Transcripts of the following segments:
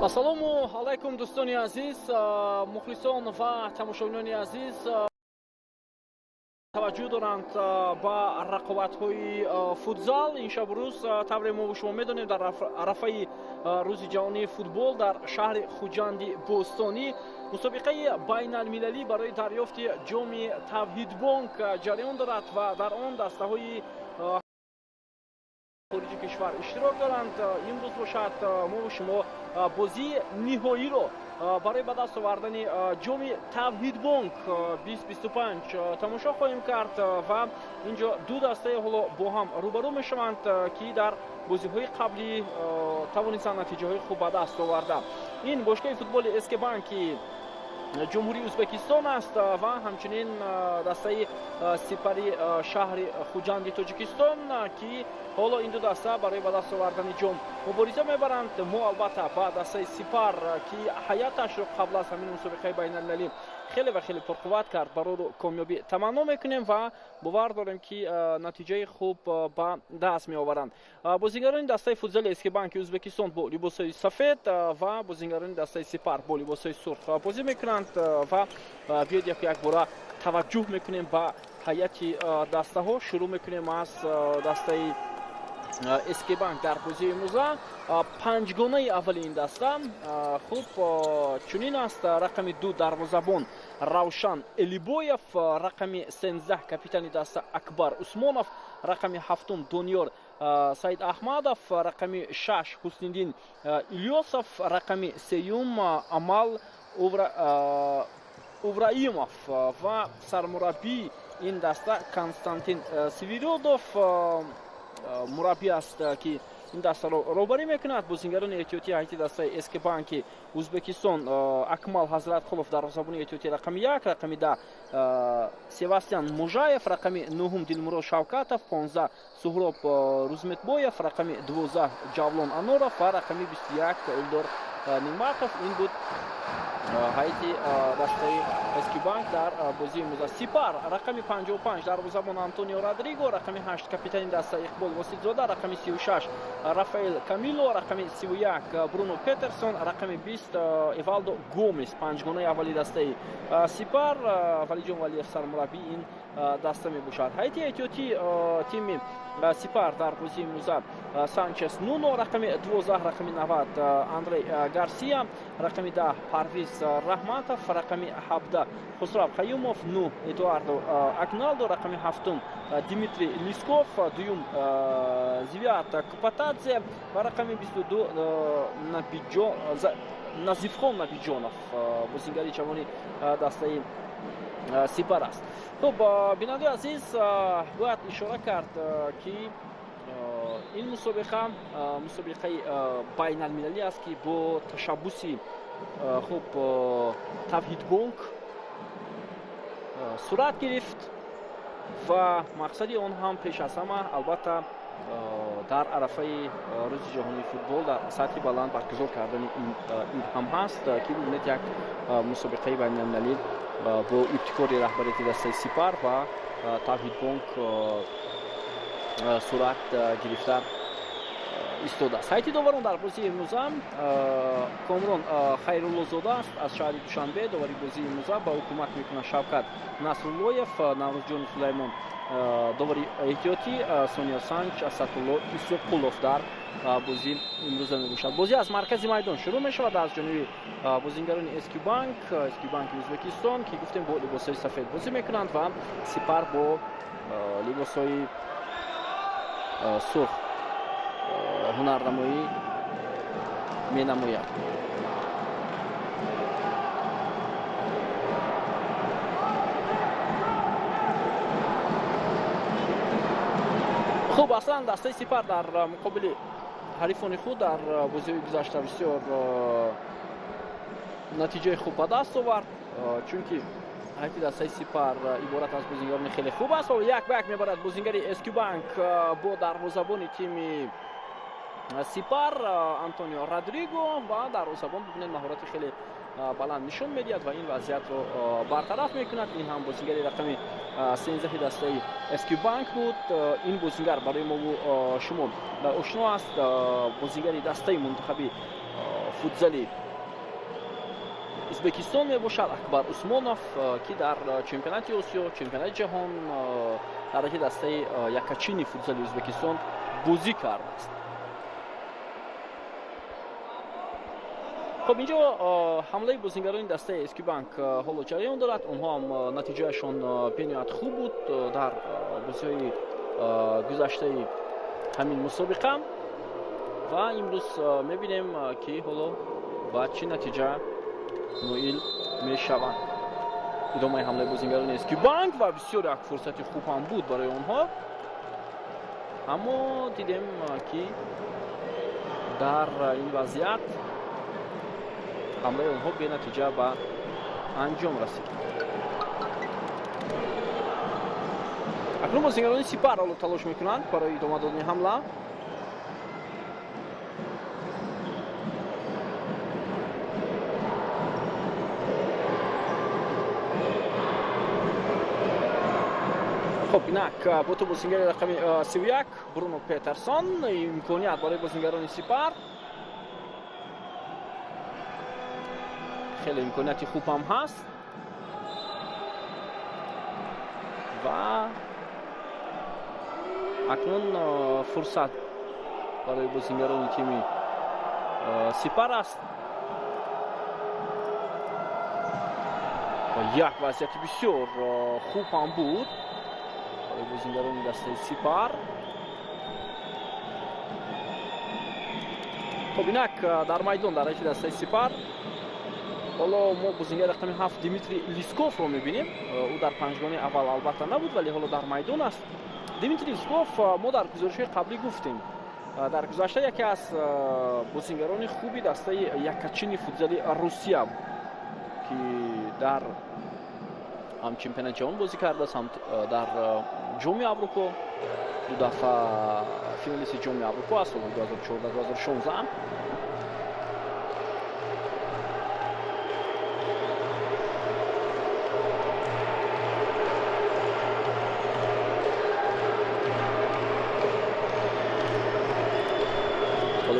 Ассалому алайкум, дӯстони азиз, мухлисон ва тамошобинони азиз таваҷҷӯҳ доранд ба рақобатҳои футзал. Ин шабу рӯз, тавре мо шумо медонем, дар арафаи рӯзи ҷаҳонии футбол дар шаҳри Хуҷанди бостонӣ мусобиқаи байналмилалӣ барои дарёфти ҷоми Тавҳидбонк ҷараён дорад ва дар он дастаҳои хориҷи кишвар иштирок доранд. Имрӯз бошад, мо шумо бозии ниҳоиро барои ба даст овардани ҷоми Тавҳидбонк 2025 тамошо хоҳем кард ва инҷо ду дастаи ҳоло бо ҳам рӯбарӯ мешаванд, ки дар бозиҳои қаблӣ тавонистанд натиҷаҳои хуб ба даст оварда. Ин бошгоҳи футболи СК Банки Ҷумҳурии Ӯзбекистон аст ва ҳамчунин дастаи Сипари шаҳри Хуҷанди Тоҷикистон, ки ҳоло ин ду даста барои ба даст овардани ҷом мубориза мебаранд. Мо албатта ба дастаи Сипар, ки ҳайаташро қабл аз ҳамин мусобиқаи байналмилалӣ хеле ва хеле пурқувват кард, барору комёбӣ таманно мекунем ва бовар дорем, ки натиҷаи хуб ба даст меоваранд. Бозигарони дастаи футзали СК Банки Ӯзбекистон бо либосҳои сафед ва бозигарони дастаи Сипар бо либосҳои сурх бозӣ мекунанд ва биёед, яку якбора таваҷҷӯҳ мекунем ба ҳайати дастаҳо. Шурӯъ мекунем аз дастаи СК Банк. Дар бозии имрӯза панҷгонаи аввали ин даста хуб чунин аст: рақами 2 дарвозабон Равшан Элибоев, рақами 13 капитани даста Акбар Усмонов, рақами 7 Дониёр Саид Аҳмадов, рақами 6 Ҳусниддин Илёсов, рақами 3 Амал Увраимов ва сармураббии ин даста Константин Свиридов мураббӣ аст, ки ин дастаро роҳбарӣ мекунад. Бозингарони эҳтиётии ҳайати дастаи СК Банки Ӯзбекистон: Акмал Ҳазратқулов, дарвозабони эҳтиётии рақами 1, рақами 10 Севастьян Мужаев, рақами 9 Дилмурод Шавкатов, 15 Суҳроб Рузметбоев, рақами 12 Ҷавлон Аноров ва рақами 21 Элдор Ниматов. Ин буд ҳайати дастаи СК Банк дар бозии имрӯза. Сипар: рақами 55 дарвозабон Антонио Родриго, рақами 8 капитани даста Иқбол Воситзода, рақами 36 Рафаэл Камило, рақами 31 Бруно Петерсон, рақами 20 Эвалдо Гомес. Панҷгонаи аввали дастаи Сипар. Валиҷон Валиев сармураббии ин даста мебошад. Ҳайати эҳтиётии тими Сипар дар бозии имрӯза: Санчес Нуно рақами 12, рақами 90 Андрей Гарсия, рақами 10 Парвиз Раҳматов, рақами 17 Хусрав Қаюмов, 9 Эдуардо Агналдо, рақами 7 Дмитрий Лисков, 2 Зивиат Купатадзе ва рақами 22 Назифхон Набиҷонов бозингари ҷавони дастаи Сипар аст. Хуб, бинандаи азиз, бояд ишора кард, ки ин мусобиқа мусобиқаи байналмилалӣ аст, ки бо ташаббуси хуб Тавҳидбонк сурат гирифт ва мақсади он ҳам пеш аз ҳама, албатта, дар арафаи рӯзи ҷаҳонии футбол дар сатҳи баланд баргузор кардани ин ид ҳам ҳаст, ки бибинед, як мусобиқаи байналмилалӣ бо ибтикори раҳбарияти дастаи Сипар ва Тавҳидбонк сурат гирифта истодааст. Ҳайати доварон дар бозии имрӯза: Комрон Хайруллозода аст аз шаҳри Душанбе довари бозии имрӯза, ба ӯ кӯмак мекунад Шавкат Насруллоев, Наврӯзҷони Сулаймон довари эҳтиётӣ, Сония Санч, Асадулло Исоқулов дар бозии имрӯза мебошад. Бозӣ аз маркази майдон шурӯъ мешавад аз ҷониби бозингарони СК Банк, СК Банки Ӯзбекистон, ки гуфтем, бо либосҳои сафед бозӣ мекунанд ва Сипар бо либосҳои сурх ҳунарнамоӣ менамояд. Хуб, аслан дастаи Сипар дар муқобили ҳарифони худ дар бозиҳои гузашта бисёр натиҷаи хуб ба даст овард, чунки ҳайати дастаи Сипар иборат аз бозингарони хеле хуб аст. Як ба як мебарад бозингари СК Банк бо дарвозабони тими Сипар Антонио Родриго ва дарвозабон, бибинед, маҳорати хеле баланд нишон медиҳад ва ин вазъиятро бартараф мекунад. Ин ҳам бозингари рақами 13 дастаи СК Банк буд. Ин бозингар барои мову шумо ошно аст, бозингари дастаи мунтахаби футзали Ӯзбекистон мебошад. Акбар Усмонов, ки дар чемпионати Осиё, чемпионати ҷаҳон дар ҳайати дастаи якачини футзали Ӯзбекистон бозӣ кардааст. Хоб, инҷо ҳамлаи бозингарони дастаи Эскибанк ҳоло ҷараён дорад. Онҳо ҳам натиҷаашон бениҳоят хуб буд дар бозиҳои гузаштаи ҳамин мусобиқа ва имрӯз мебинем, ки ҳоло ба чӣ натиҷа ноил мешаванд. Идомаи ҳамлаи бозингарони Эскибанк ва бисёр як фурсати хуб ҳам буд барои онҳо, аммо дидем, ки дар ин вазъият ҳамлаи онҳо бенатиҷа ба анҷом расид. Акнун бозингарони Сипар ҳоло талош мекунанд барои идома додани ҳамла. Хоб, инак бо ту бозингари рақами 31 Бруно Петерсон, имконият барои бозингарони Сипар. Хеле имконияти хуб ҳам ҳаст ва акнун фурсат барои бозингарони тими Сипар аст. Як вазъияти бисёр хуб ҳам буд барои бозингарони дастаи Сипар. Хоб, инак дар майдон дар ҳайати дастаи Сипар ҳоло мо бозингари рақами 7 Дмитрий Лисковро мебинем. Ӯ дар панҷгонаи аввал албатта набуд, вале ҳоло дар майдон аст. Дмитрий Лисков, мо дар гузоришҳои қаблӣ гуфтем, дар гузашта яке аз бозингарони хуби дастаи якачини футзали Русия буд, ки дар ҳам чемпионати ҷаҳон бозӣ кардааст, ҳам дар ҷоми Аврупо, ду дафъа финалисти ҷоми Аврупо аз соли 2014-2016.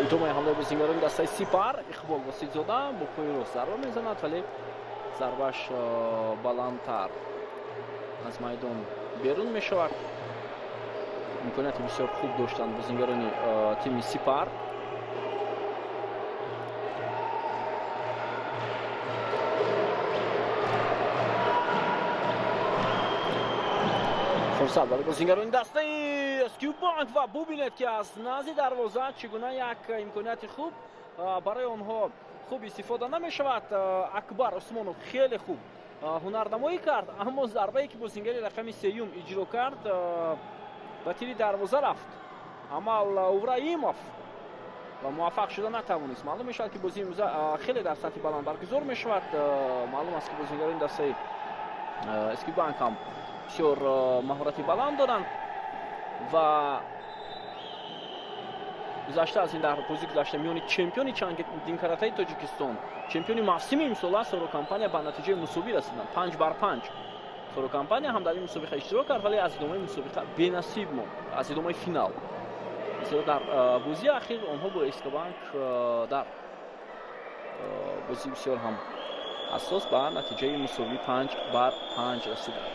Идомаи ҳамлаи бозингарони дастаи Сипар. Иқбол Воситзода бо пои рост зарба мезанад, вале зарбааш баландтар аз майдон берун мешавад. Имконияти бисёр хуб доштанд бозингарони тими Сипар. Фурсат барои бозингарони дастаи Эскибанк ва бубинед, ки аз назди дарвоза чӣ гуна як имконияти хуб барои онҳо хуб истифода намешавад. Акбар Усмонов хеле хуб ҳунарнамоӣ кард, аммо зарбае, ки бозингари рақами сеюм иҷро кард, ба тири дарвоза рафт. Амал Иброҳимов ва муваффақ шуда натавонист. Маълум мешавад, ки бозии имрӯза хеле дар сатҳи баланд баргузор мешавад. Маълум аст, ки бозингарони дастаи Эскибанк ҳам бисёр маҳорати баланд доранд ва гузашта аз ин дар бозии гузашта миёни чемпиони чандинкаратаи Тоҷикистон, чемпиони мавсими имсола Соро компания ба натиҷаи мусовӣ расиданд, 5-5. Соро компания ҳам дар ин мусобиқа иштирок кард, вале аз идомаи мусобиқа бенасиб монд, аз идомаи финал. Зеро дар бозии ахир онҳо бо Эскибанк дар бозии бисёр ҳам ҳассос ба натиҷаи мусовӣ 5-5 расиданд.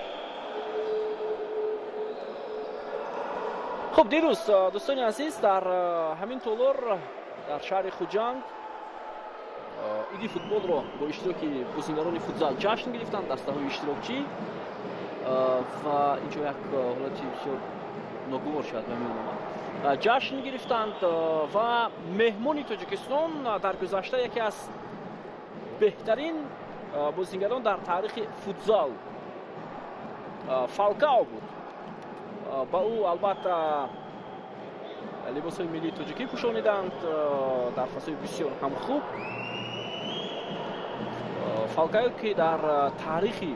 Хуб, дирӯз, дӯстони азиз, дар ҳамин толор дар шаҳри Хуҷанд иди футболро бо иштироки бозингарони футзал ҷашн гирифтанд дастаҳои иштирокчӣ ва инҷо як ҳолати бисёр ногувор шояд ба миён омад. Ҷашн гирифтанд ва меҳмони Тоҷикистон дар гузашта яке аз беҳтарин бозингарон дар таърихи футзал Фалкао буд. Ба ӯ албатта либосҳои миллии тоҷикӣ пӯшониданд дар фасои бисёр ҳам хуб. Фалкао, ки дар таърихи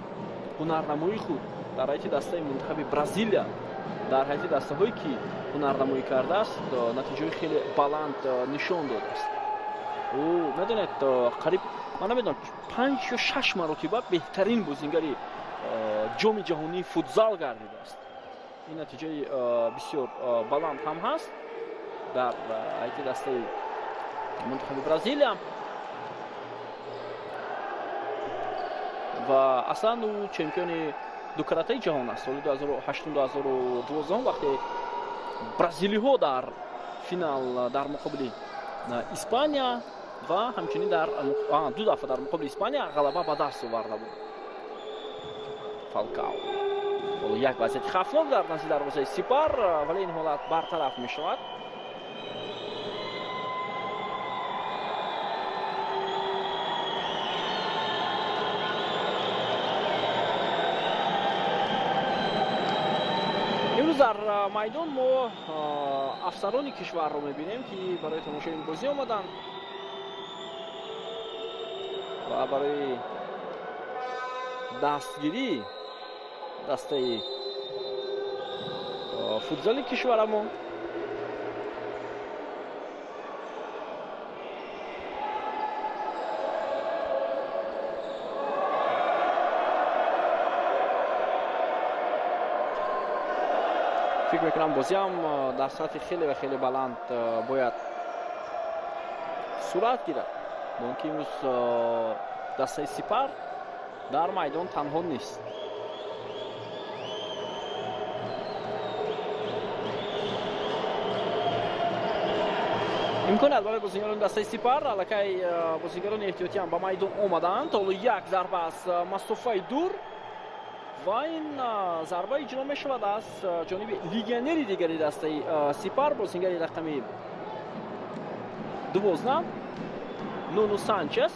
ҳунарнамоии худ дар ҳайати дастаи мунтахаби Бразилия, дар ҳайати дастаҳое, ки ҳунарнамоӣ кардааст, натиҷаҳои хеле баланд нишон додааст. Ӯ медонед, қариб, ман намедонам, 5 ё 6 маротиба беҳтарин бозингари ҷоми ҷаҳонии футзал гардидааст. Ин натиҷаи бисёр баланд ҳам ҳаст дар ҳайати дастаи мунтахаби Бразилия. Ва аслан ӯ чемпиони дукаратаи ҷаҳон аст. Соли 2008-2012 вақте бразилиҳо дар финал дар муқобили Испания ва ҳамчунин дар ду дафъа дар муқобили Испания ғалаба ба даст оварда буд. Фалкао. Ҳоло як вазъияти хавфнок дар назди дарвозаи Сипар, вале ин ҳолат бартараф мешавад. Имрӯз дар майдон мо афсарони кишварро мебинем, ки барои тамошои ин бозӣ омаданд ва барои дастгирии дастаи футзали кишварамон. Фикр мекунам, бозиам дар сатҳи хеле ва хеле баланд бояд сурат гирад, бо он ки имрӯз дастаи Сипар дар майдон танҳо нест. Имконият барои бозигарони дастаи Сипар. Аллакай бозигарони эҳтиётиам ба майдон омадаанд. Ҳоло як зарба аз масофаи дур ва ин зарба иҷро мешавад аз ҷониби легионери дигари дастаи Сипар, бозигари рақами 12 Нуну Санчес.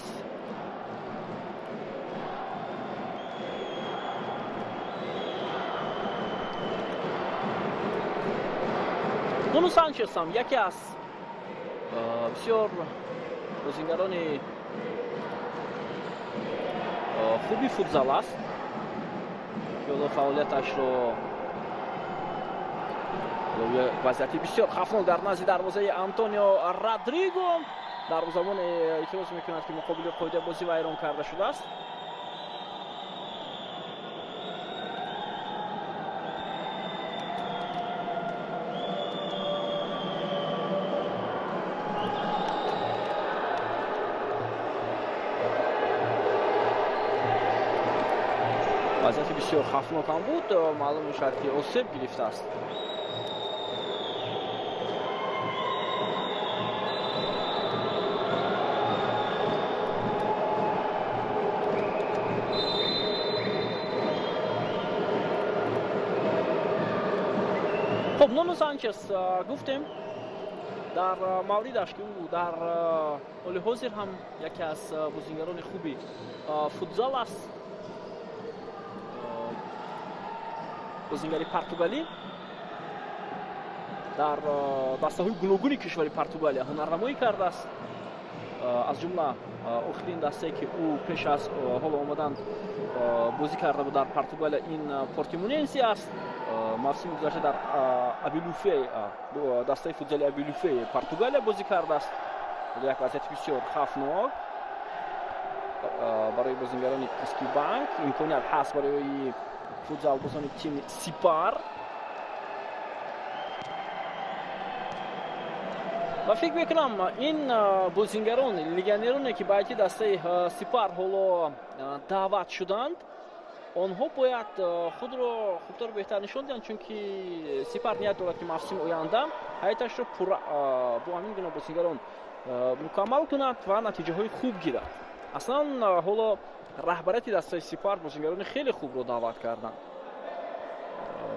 Нуну Санчес ҳам яке аз бисёр бозигарони хуби футзал аст, ки ҳоло фаъолияташро вазъияти бисёр хавфнок дар назди дарвозаи Антонио Родриго. Дарвозабон эътироз мекунад, ки муқобили қоида бозӣ вайрон карда шудааст. Вазъияти бисёр хавфнок ҳам буд, маълум мешавад, ки осеб гирифтааст. Хуб, Нуну Санчес гуфтем дар мавридаш, ки ӯ дар ҳоли ҳозир ҳам яке аз бозигарони хуби футзал аст, бозигари португалӣ дар дастаҳои гуногуни кишвари Португалия ҳунарнамоӣ кардааст. Аз ҷумла охирин дастае, ки ӯ пеш аз ҳоло омадан бозӣ карда буд дар Португалия, ин Портимоненси аст. Мавсими гузашта дар Абилуфе, дастаи футзали Абилуфе Португалия бозӣ кардааст. Як вазъияти бисёр хавфнок барои бозигарони Искибанк. Имконият ҳаст барои футзалбозони тими Сипар. Ва фикр мекунам, ин бозингарон, легионероне, ки ба ҳайати дастаи Сипар ҳоло даъват шуданд, онҳо бояд худро хубтару беҳтар нишон диҳанд, чунки Сипар ният дорад, ки мавсими оянда ҳайаташро пурра бо ҳамин гуна бозингарон мукаммал кунад ва натиҷаҳои хуб гирад. Аслан ҳоло раҳбарияти дастаи Сипар бозингарони хеле хубро даъват карданд.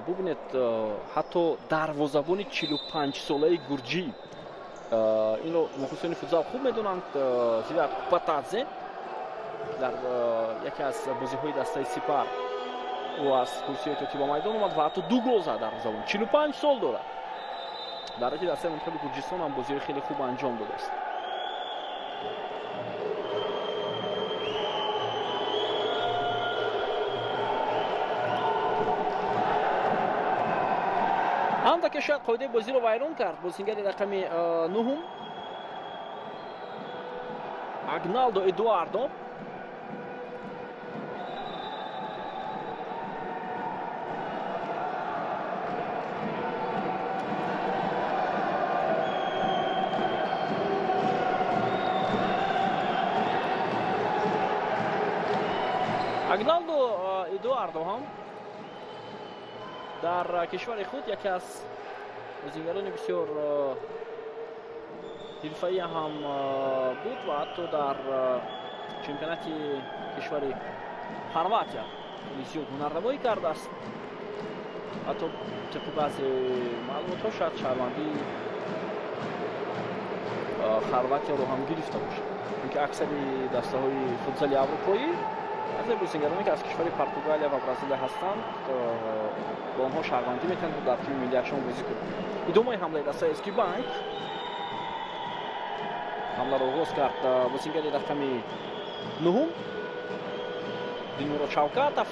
Бубинед, ҳатто дарвозабони 45-солаи гурҷӣ, инро мухлисони футзал хуб медонанд, Зидар Купатадзе, дар яке аз бозиҳои дастаи Сипар ӯ аз курсиҳои эҳтиётӣ ба майдон омад ва ҳатто ду гол зад. Дарвозабон 45 сол дорад. Дар ҳайати дастаи мунтахаби Гурҷистон ҳам бозиҳои хеле хуб анҷом додааст. Андаке шояд қоидаи бозиро вайрон кард бозигари рақами нуҳум Агналдо Эдуардо. Агналдо Эдуардо ҳам дар кишвари худ яке аз бозингарони бисёр ҳирфаӣ ҳам буд ва ҳатто дар чемпионати кишвари Хорватия хеле зиёд ҳунарнамоӣ кардааст. Ҳатто тибқи баъзе маълумотҳо шояд шаҳрвандии Хорватияро ҳам гирифта бошад, чунки аксари дастаҳои футзали аврупоӣ баъзе бозингароне ки аз кишвари Португалия ва Бразилия ҳастанд ба онҳо шаҳрвандӣ метавонанд дар тими миллиашон бозӣ кунанд. Идомаи ҳамлаи дастаи Эскибанк. Ҳамларо оғоз кард бозингари рақами 9 Дилмурод Шавкатов.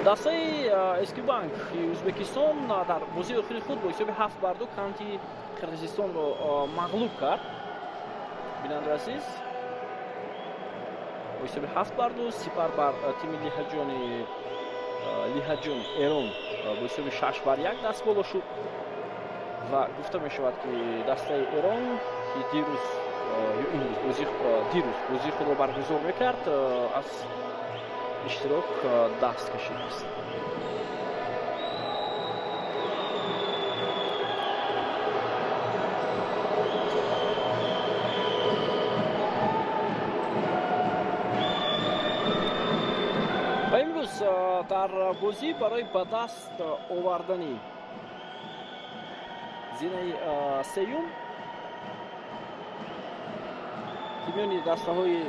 Дастаи Эскибанк Ӯзбекистон дар бозии охири худ бо ҳисоби 7-2 канти Қирғизистонро мағлуб кард. Бинандаи азиз, бо ҳисоби 7-2 Сипар бар тими Лиҳаҷон Эрон бо ҳисоби 6-1 даст боло шуд ва гуфта мешавад ки дастаи Эрон ки дирӯз бозии худро баргузор мекард аз иштирок даст кашидааст. Ва имрӯз дар бозӣ барои ба даст овардани зинаи сеюм ки миёни дастаҳои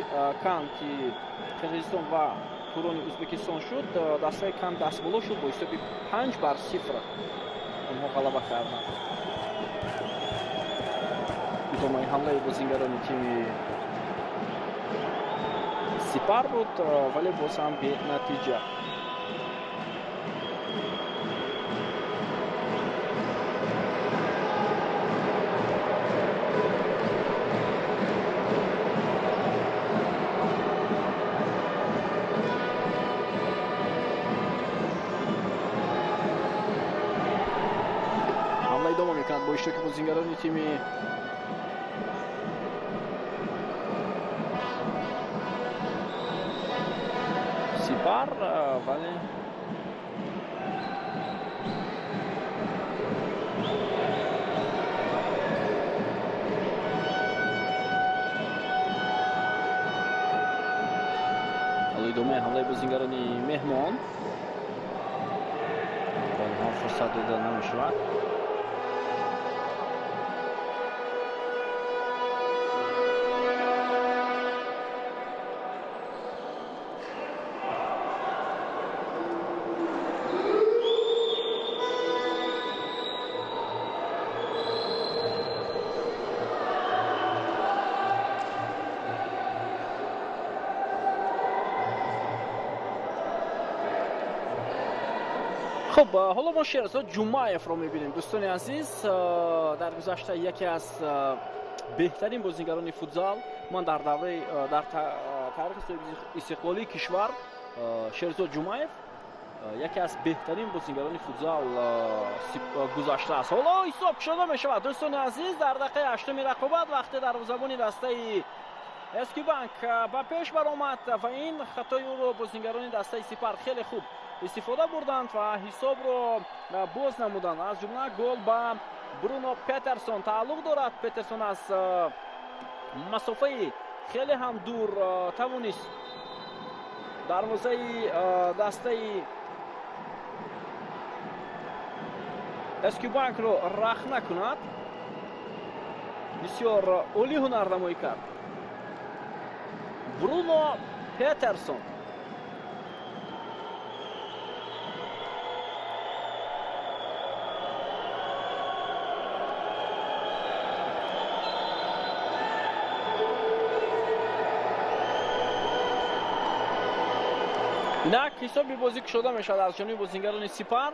Канти Қирғизистон ва Турони Ӯзбекистон шуд, дастаи Кан дастболо шуд бо ҳисоби 5-0 онҳо ғалаба карданд. Идомаи ҳамлаи бозингарони тими Сипар буд, вале боз ҳам бенатиҷа. Ҳамла идома мекунад бо иштироки бозингарони тими Сипар, вале ҳоло идомаи ҳамлаи бозингарони меҳмон ба онҳо фурсат дода намешавад. Хуб, ҳоло мо Шерзод Ҷумаевро мебинем. Дӯстони азиз, дар гузашта яке аз беҳтарин бозингарони футзал ман дар давраи дар таърихи истиқлолии кишвар Шерзод Ҷумаев яке аз беҳтарин бозингарони футзал гузаштааст. Ҳоло ҳисоб кушода мешавад. Дӯстони азиз, дар дақиқаи 8-уми рақобат вақте дарвозабони дастаи Эскибанк ба пеш баромад ва ин хатои ӯро бозингарони дастаи Сипар хеле хуб истифода бурданд ва ҳисобро боз намуданд. Аз ҷумла гол ба Бруно Петерсон тааллуқ дорад. Петерсон аз масофаи хеле ҳам дур тавонист дарвозаи дастаи Эскибанкро рахна кунад. Бисёр олӣ ҳунарнамоӣ кард Бруно Петерсон. Инак ҳисоби бозӣ кушода мешавад аз ҷониби бозингарони Сипар.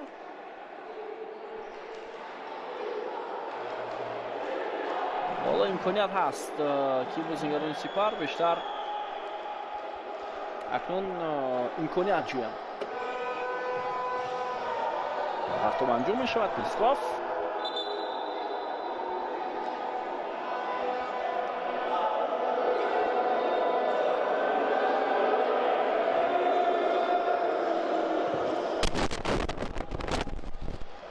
Ҳоло имконият ҳаст ки бозингарони Сипар бештар акнун имконият ҷӯянд. Партоб анҷом мешавад. Писков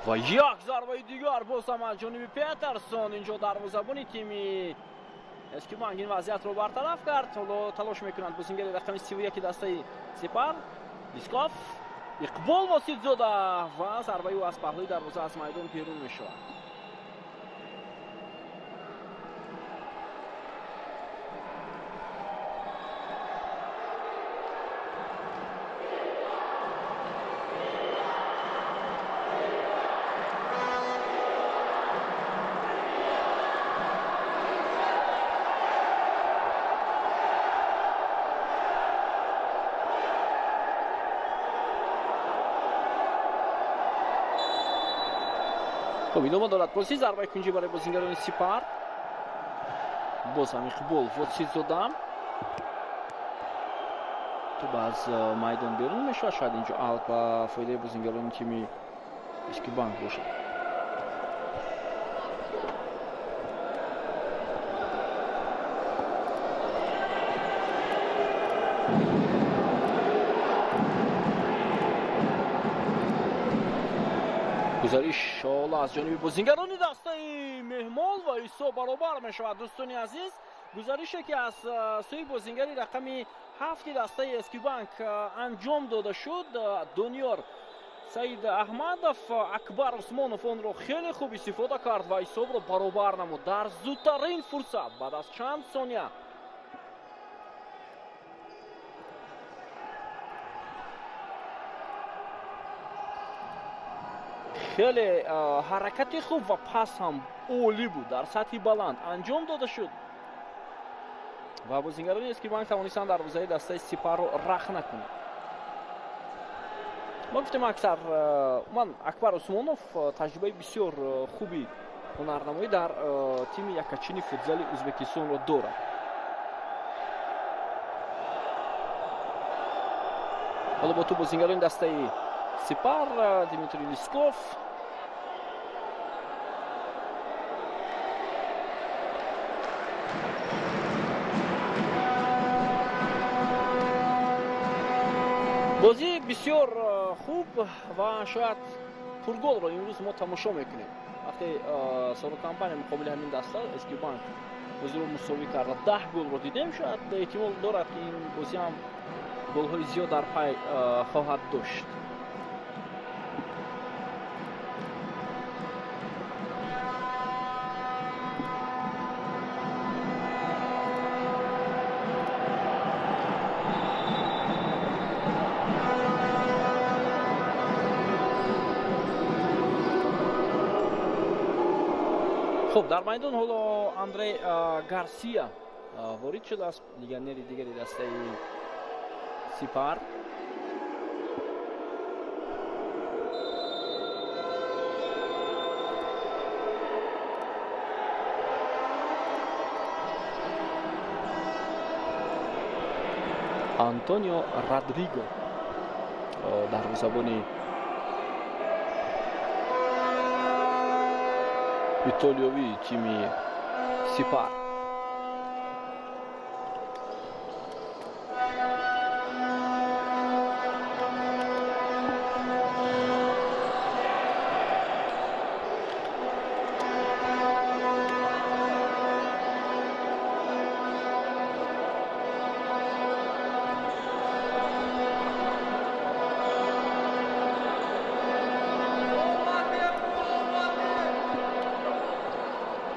Ва як зарбаи дигар боз ҳам аз ҷониби Петерсон. Инҷо дарвозабони тими Эскибанк ин вазъиятро бартараф кард. Ҳоло талош мекунанд бозингари рақами 31 дастаи Сипар, Лисков, Иқбол Воситзода ва зарбаи ӯ аз паҳлӯи дарвоза аз майдон берун мешавад. Хуб, идома дорад бозӣ. Зарбаи кунҷӣ барои бозингарони Сипар. Боз ҳам Иқбол Воситзода. Тӯб аз майдон берун мешавад. Шояд инҷо аут ба фоидаи бозингарони тими Эскибанк бошад. Гузариш ҳоло аз ҷониби бозингарони дастаи меҳмон ва ҳисоб баробар мешавад. Дӯстони азиз, гузарише ки аз сӯи бозингари рақами 7 дастаи Эскибанк анҷом дода шуд, Дониёр Саид Аҳмадов, Акбар Усмонов онро хеле хуб истифода кард ва ҳисобро баробар намуд дар зудтарин фурсат баъд аз чанд сония. Хеле ҳаракати хуб ва пас ҳам олӣ буд, дар сатҳи баланд анҷом дода шуд ва бозингарони Эскибанк тавонистанд дарвозаи дастаи Сипарро рахна кунанд. Мо гуфтем аксар ман Акбар Усмонов таҷрибаи бисёр хуби ҳунарнамоӣ дар тими якачини футзали Ӯзбекистонро дорад. Ҳоло бо ту бозингарони дастаи Сипар, Дмитрий Лисков. Бозӣ бисёр хуб ва шояд пурголро имрӯз мо тамошо мекунем. Вақте Соро компания муқобили ҳамин даста Эскибанк бозиро мусовӣ карда 10 голро дидем, шояд эҳтимол дорад ки ин бозӣ ҳам голҳои зиёд дар пай хоҳад дошт. Хуб, дар майдон ҳоло Андрей Гарсия ворид шудааст, легионери дигари дастаи Сипар. Антонио Родриго дарвозабони итолиёвии тими Сипар.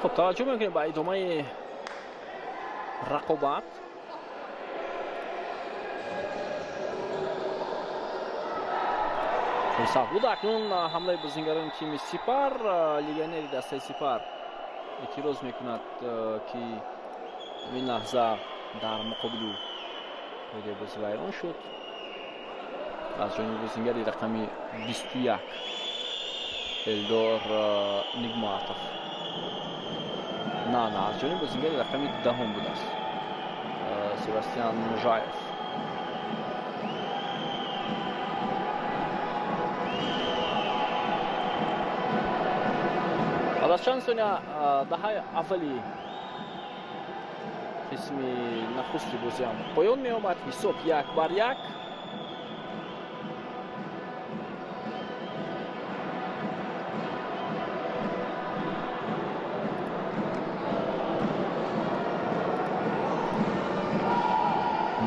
Хуб, таваҷҷӯҳ мекунем ба идомаи рақобат. Фурсат буд акнун ҳамлаи бозингарони тими Сипар. Легионери дастаи Сипар эътироз мекунад, ки ин лаҳза дар муқобили ӯ бозӣ вайрон шуд аз ҷониби бозингари рақами 21 Элдор Нигматов. На, аз ҷониби бозингари рақами 10 будааст, Себастьян Мужаев. Баъд аз чанд сония даҳаи аввали қисми нахусти бозиам поён меомад. Ҳисоб 1-1.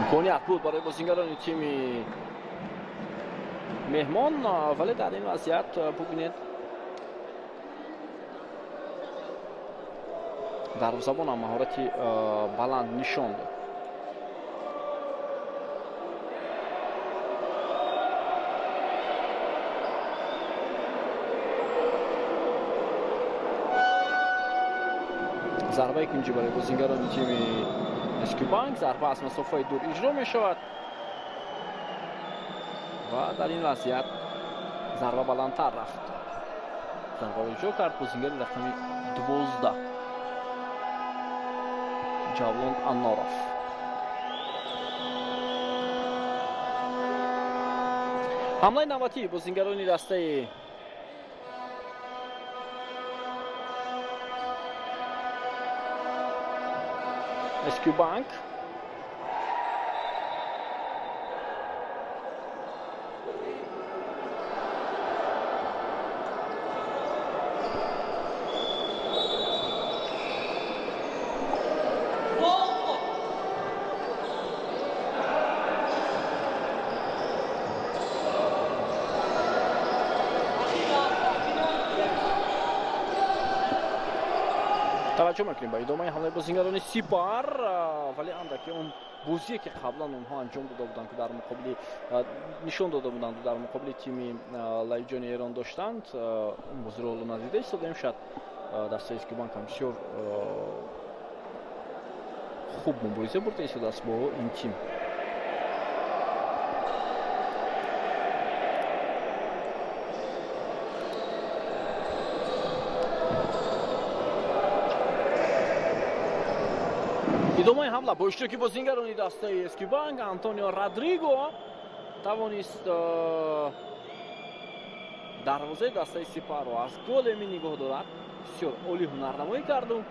Имконият буд барои бозингарони тими меҳмон, вале дар ин вазъият бубинед, дарвозабон ҳам маҳорати баланд нишон дод. Зарбаи кунҷӣ барои бозингарони тими Эскюбанк. Зарба аз масофаи дур иҷро мешавад ва дар ин вазъият зарба баландтар рафт. Зарбаро иҷро кард бозингари рақами 12 Ҷавлон Анноров. Ҳамлаи навбатии бозингарони дастаи Эскюбанк. Таваҷҷӯҳ мекунем ба идомаи ҳамлаи бозингарони Сипар, вале андаке он бозие ки қаблан онҳо анҷом дода буданд, ки дар муқобили нишон дода буданд, дар муқобили тими Лаҳиҷони Эрон доштанд, он бозиро ҳоло надида истодаем. Шояд дастаи Эскюбанк ҳам бисёр хуб мубориза бурда истодааст бо ин тим. Идомаи ҳамла бо иштироки бозингарони дастаи Эскюбанк. Антонио Родриго тавонист дарвозаи дастаи Сипарро аз гол эмин нигоҳ дорад. Бисёр олӣ ҳунарнамоӣ карду.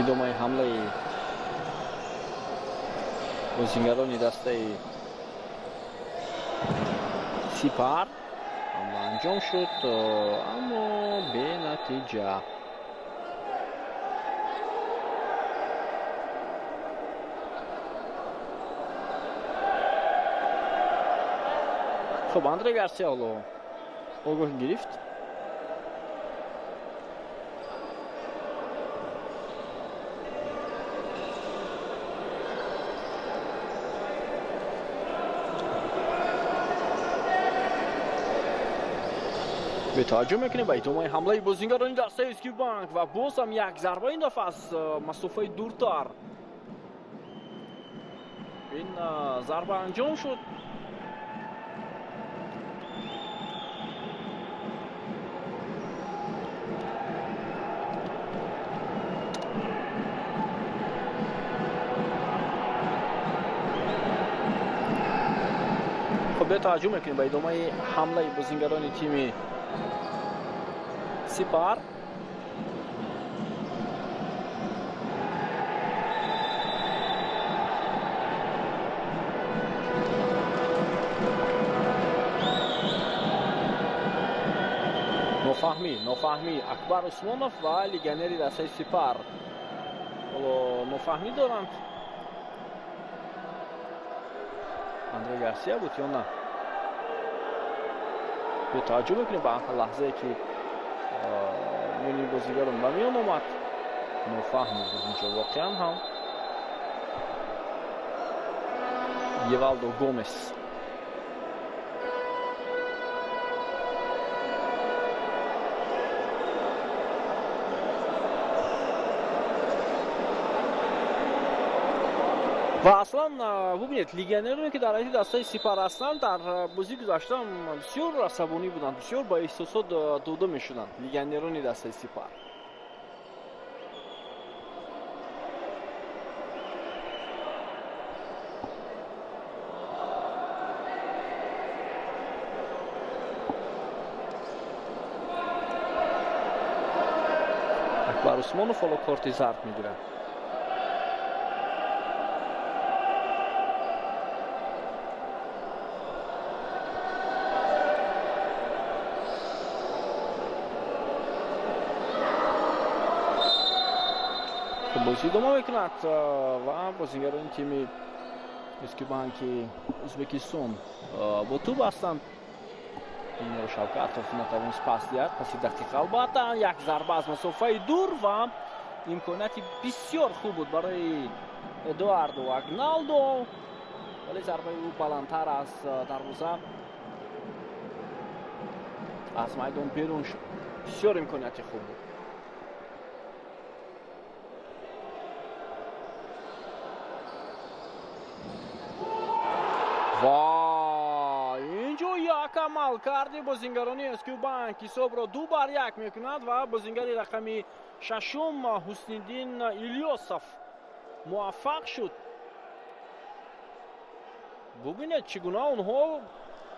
Идомаи ҳамлаи бозингарони дастаи Сипар. Ҳамла анҷом шуд, аммо бенатиҷа. Хуб, Андре Гарсия ҳоло огоҳӣ гирифт. Таваҷҷӯҳ мекунем ба идомаи ҳамлаи бозингарони дастаи Эскюбанк ва боз ҳам як зарба, ин дафъа аз масофаи дуртар. Ин зарба анҷом шуд. Хуб, таваҷҷӯҳ мекунем ба идомаи ҳамлаи бозингарони тими Сипар. Нофаҳмӣ Акбар Усмонов ва легионери дастаи Сипар ҳоло нофаҳмӣ доранд. Андре Гарсия буд ё на? Таваҷҷӯҳ мекунем ба лаҳзае ки миёни бозигарон ба миён омад. Нофаҳм буд инҷо воқеан ҳам. Евалдо Гомес. Ва аслан бубинед, легионероне ки дар ҳайати дастаи Сипар ҳастанд, дар бозии гузашта бисёр асабонӣ буданд, бисёр ба эҳсосот дода мешуданд легионерони дастаи Сипар. Умар Усмонов ҳоло корти зард мегирад. Бозӣ идома мекунад ва бозигарони тими Эскибанки Ӯзбекистон бо тӯб ҳастанд. Динёр Шавкатов натавонист пас диҳад. Паси дақиқа албатта як зарба аз масофаи дур ва имконияти бисёр хуб буд барои Эдуардо Агналдо, вале зарбаи ӯ баландтар аз дарвоза аз майдон берун шуд. Бисёр имконияти хуб буд. Ва инҷо як амал карди бозингарони Эскюбанк ҳисобро 2-1 мекунад ва бозингари рақами шашум Ҳусниддин Илёсов муваффақ шуд. Бубинед, чӣ гуна онҳо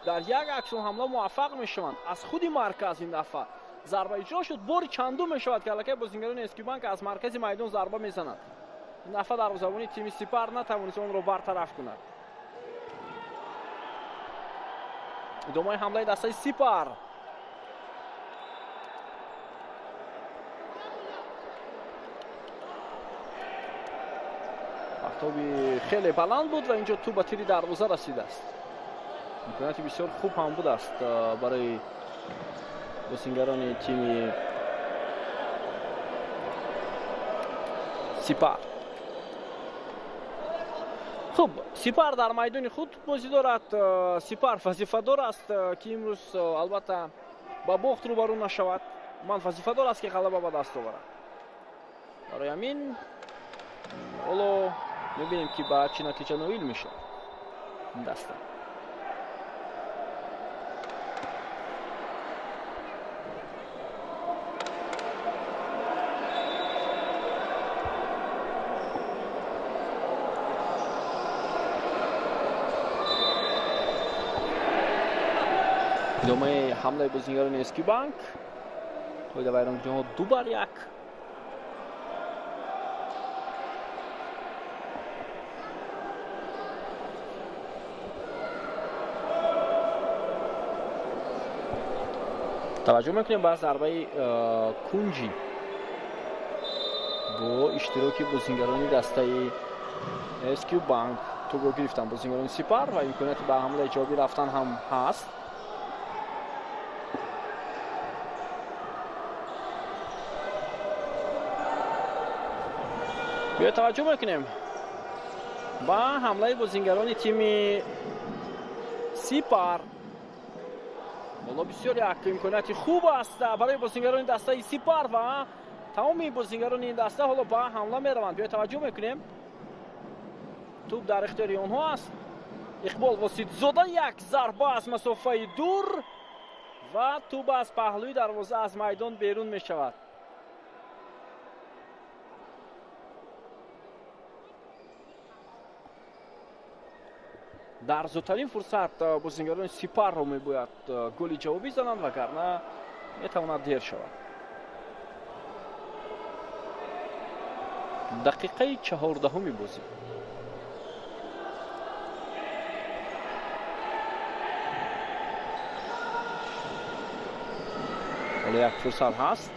дар як аксулҳамла муваффақ мешаванд. Аз худи марказ ин дафъа зарба иҷро шуд. Бори чандум мешавад, ки аллакай бозингарони Эскюбанк аз маркази майдон зарба мезананд. Ин дафъа дарвозабони тими Сипар натавонист онро бартараф кунад. Идомаи ҳамлаи дастаи Сипар. Партоби хеле баланд буд ва инҷо тӯб ба тири дарвоза расидааст. Имконияти бисёр хуб ҳам будааст барои бозингарони тими Сипар. Хуб, Сипар дар майдони худ бозӣ дорад. Сипар вазифадор аст, ки имрӯз албатта ба бохт рӯбарӯ нашавад. Ман вазифадор аст, ки ғалаба ба даст оварад. Барои ҳамин ҳоло мебинем, ки ба чӣ натиҷа ноил мешавад ин даста. Идомаи ҳамлаи бозингарони Эскибанк. Қоидавайронкуниҳо 2-1. Таваҷҷӯҳ мекунем ба зарбаи кунҷӣ бо иштироки бозингарони дастаи Эскибанк. Тӯбро гирифтанд бозингарони Сипар ва имконияти ба ҳамлаи ҷавобӣ рафтан ҳам ҳаст. Биё таваҷҷӯҳ мекунем ба ҳамлаи бозингарони тими Сипар. Ҳоло бисёр як имконияти хуб аст барои бозингарони дастаи Сипар ва тамоми бозингарони ин даста ҳоло ба ҳамла мераванд. Биё таваҷҷӯҳ мекунем. Тӯб дар ихтиёри онҳо аст. Иқбол Воситзода як зарба аз масофаи дур ва тӯб аз паҳлӯи дарвоза аз майдон берун мешавад. Дар зудтарин фурсат бозингарони Сипарро мебояд голи ҷавобӣ зананд, вагарна метавонад дер шавад. Дақиқаи 14-уми бозӣ. Ҳоло як фурсат ҳаст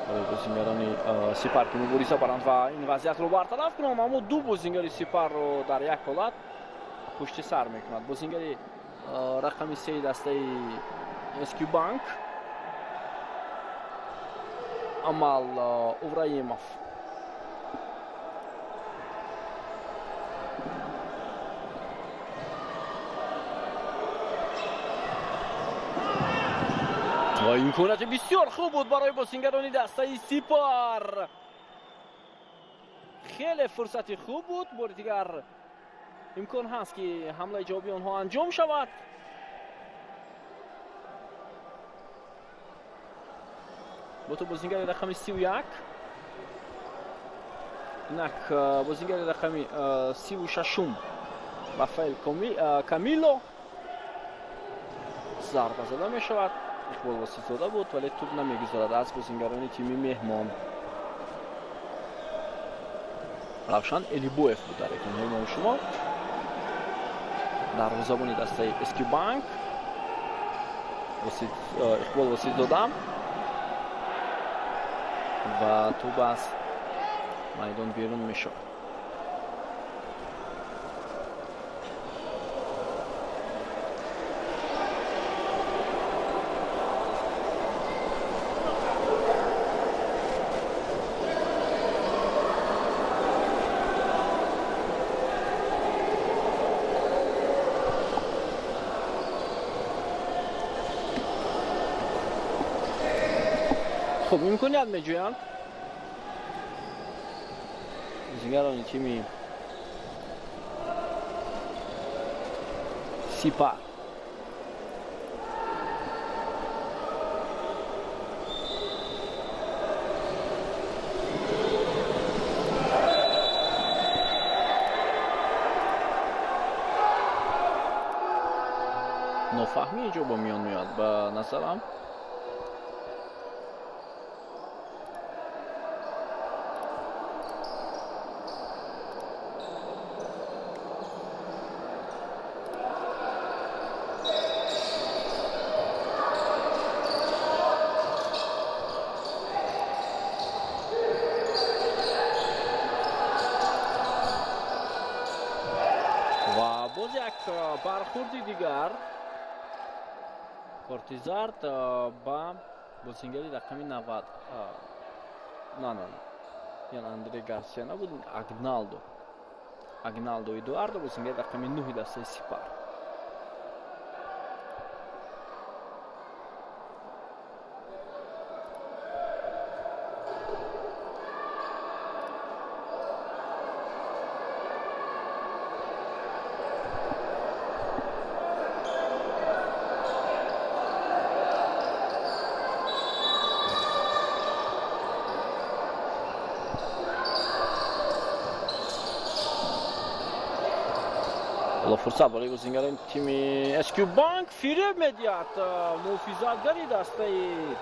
барои бозингарони Сипар, ки мубориза баранд ва ин вазъиятро бартараф кунанд, аммо ду бозингари Сипарро дар як ҳолат пушти сар мекунад. Бозингари рақами 3 дастаи Эскибанк Амал Увраимов. Ва имконияти бисёр хуб буд барои бозингарони дастаи Сипар. Хеле фурсати хуб буд. Бори дигар имкон ҳаст, ки ҳамлаи ҷавобии онҳо анҷом шавад. Бо ту бозингари рақами 31, инак бозингари рақами 36 Рафаэл Камило зарба зада мешавад. Иқбол Воситзода буд, вале туп намегузарад аз бозингарони тими меҳмон. Равшан Элибоев буд дар экранҳои мо шумо, дарвозабони дастаи Эскибанк. Иқбол Воситзода ва туп аз майдон берун мешавад. Хуб, имконият меҷӯянд бозингарони тими Сипар. Нофаҳмӣ инҷо ба миён меояд ба назарам. Боз як бархурди дигар, корти зард ба бозингари рақами 90. На, на, на, ян Андре Гарсия набуд, Агналдо. Агналдо Эдуардо, бозингари рақами 9 дастаи Сипар. Фурсат барои бозингарони тими Эскибанк, фиреб медиҳад муҳофизатгари дастаи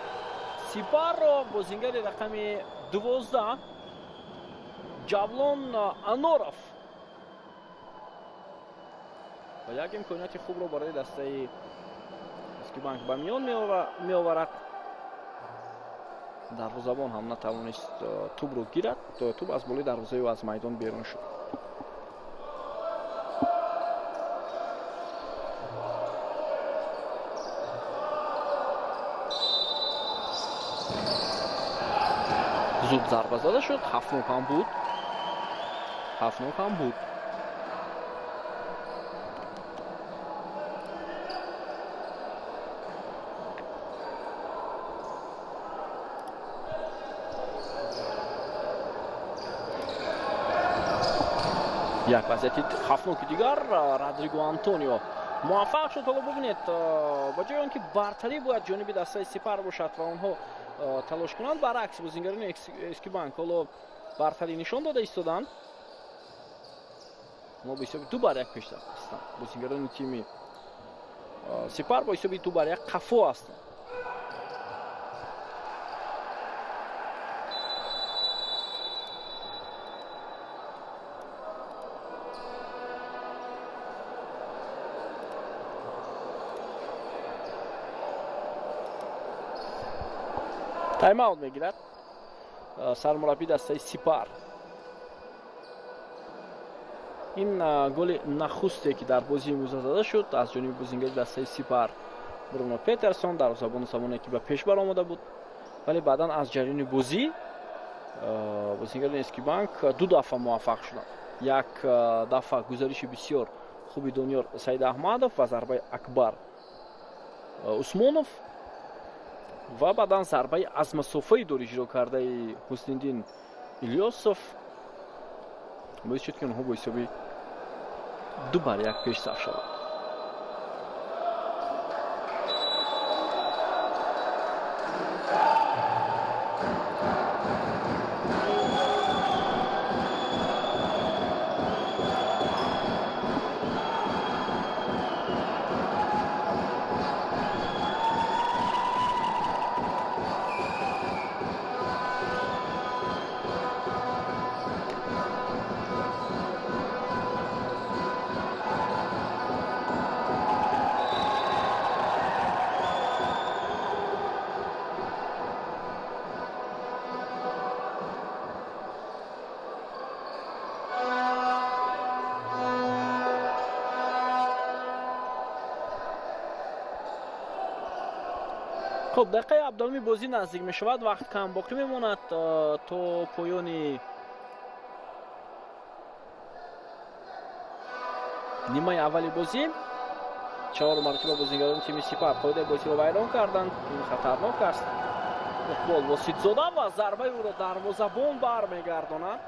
Сипарро бозингари рақами 12 Ҷавлон Аноров ва як имконияти хубро барои дастаи Эскибанк ба миён меоварад. Дарвозабон ҳам натавонист тӯбро гирад, тӯб аз болои дарвозаи ӯ аз майдон берун шуд. Зуд зарба зада шуд, ҳафтнок ҳам буд, ҳафтнок ҳам буд. Як вазъияти хафноки дигар, Родриго Антонио муваффақ шуд. Ҳоло бубинед, ба ҷои он ки бартарӣ бояд ҷониби дастаи Сипар бошад ва онҳо талош кунанд, баръакс бозингарони Эскибанк ҳоло бартарӣ нишон дода истоданд. Онҳо бо ҳисоби 2-1 пеш ҳастанд. Бозингарони тими Сипар бо ҳисоби 2-1 қафо ҳастанд. Тайм-аут мегирад сармураббии дастаи Сипар. Ин голи нахусте ки дар бозии имрӯза зада шуд аз ҷониби бозингари дастаи Сипар Бруно Петерсон, дарвозабони савоне ки ба пеш баромада буд, вале баъдан аз ҷараёни бозӣ бозингарони Эскибанк ду дафъа муваффақ шуданд. Як дафъа гузариши бисёр хуби Дониёр Саид Аҳмадов ва зарбаи Акбар Усмонов ва баъдан зарбаи аз масофаи дур иҷро кардаи Ҳусниддин Илёсов боис шуд ки онҳо бо ҳисоби 2-1 пешсаф шаванд. Хуб, дақиқаи 17-уми бозӣ наздик мешавад, вақт кам боқӣ мемонад то поёни нимаи аввали бозӣ. 4 маротиба бозигарони тими Сипар қоидаи бозиро вайрон карданд. Ин хатарнок аст. Иқбол Воситзода ва зарбаи ӯро дарвозабон бармегардонад.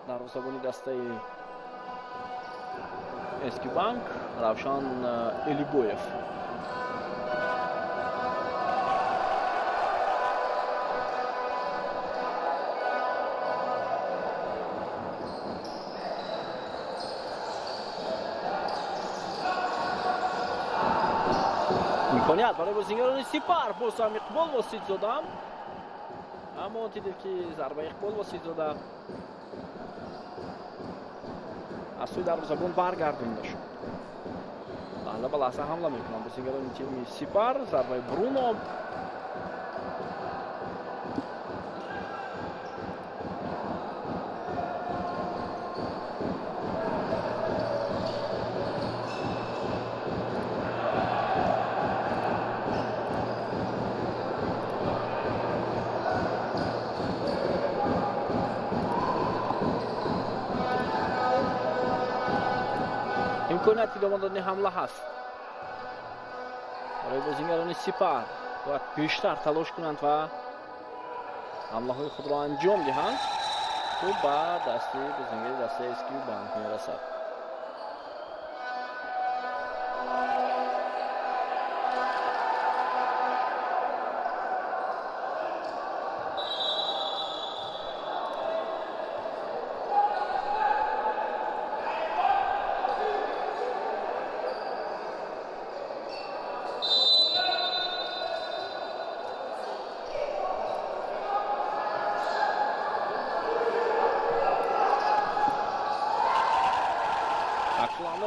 Дарвозабони дастаи Эски Банк Равшан Элибоев. Имконият барои бозигарони Сипар, боз ҳам Иқбол Воситзода, аммо дидед ки зарбаи Иқбол Воситзода аз сӯи дарвозабон баргардонда шуд. Лаҳза ба лаҳза ҳамла мекунанд бозигарони тими Сипар. Зарбаи Бруно. Имконияти идома додани ҳамла ҳаст барои бозигарони Сипар. Бояд бештар талош кунанд ва ҳамлаҳои худро анҷом диҳанд, то ба дасти бозигари дастаи Эски Банк мерасад.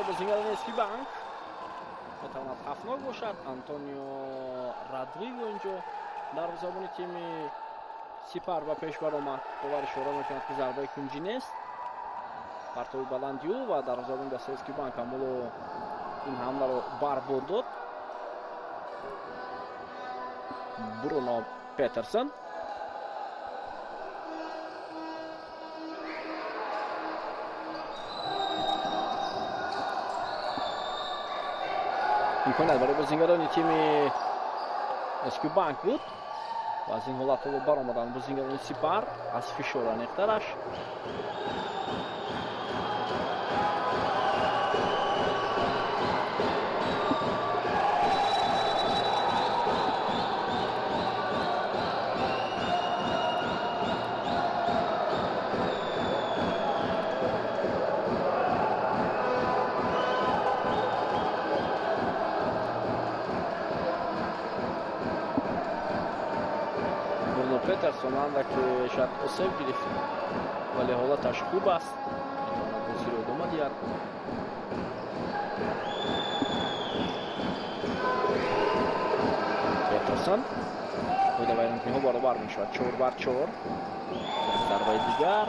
Бозигарони Эски Банк метавонад хафнок бошад. Антонио Родриго инҷо дарвозабони тими Сипар ба пеш баромад. Довар ишора мекунад, ки зарбаи кунҷӣ нест. Партови баланди ӯ ва дарвозабони дастаи Эски Банк ҳамоло ин ҳамларо барбод дод. Бруно Петерсон. Имконият барои бозигарони тими Эски Банк буд ва аз ин ҳолат ҳоло баромаданд бозигарони Сипар аз фишори аниқтараш. Петерсон андаке шояд осеб гирифт, вале ҳолаташ хуб аст, метавонад бозиро идома диҳад. Петерсон қоида вайронкуниҳо баробар мешавад 4-4. Зарбаи дигар.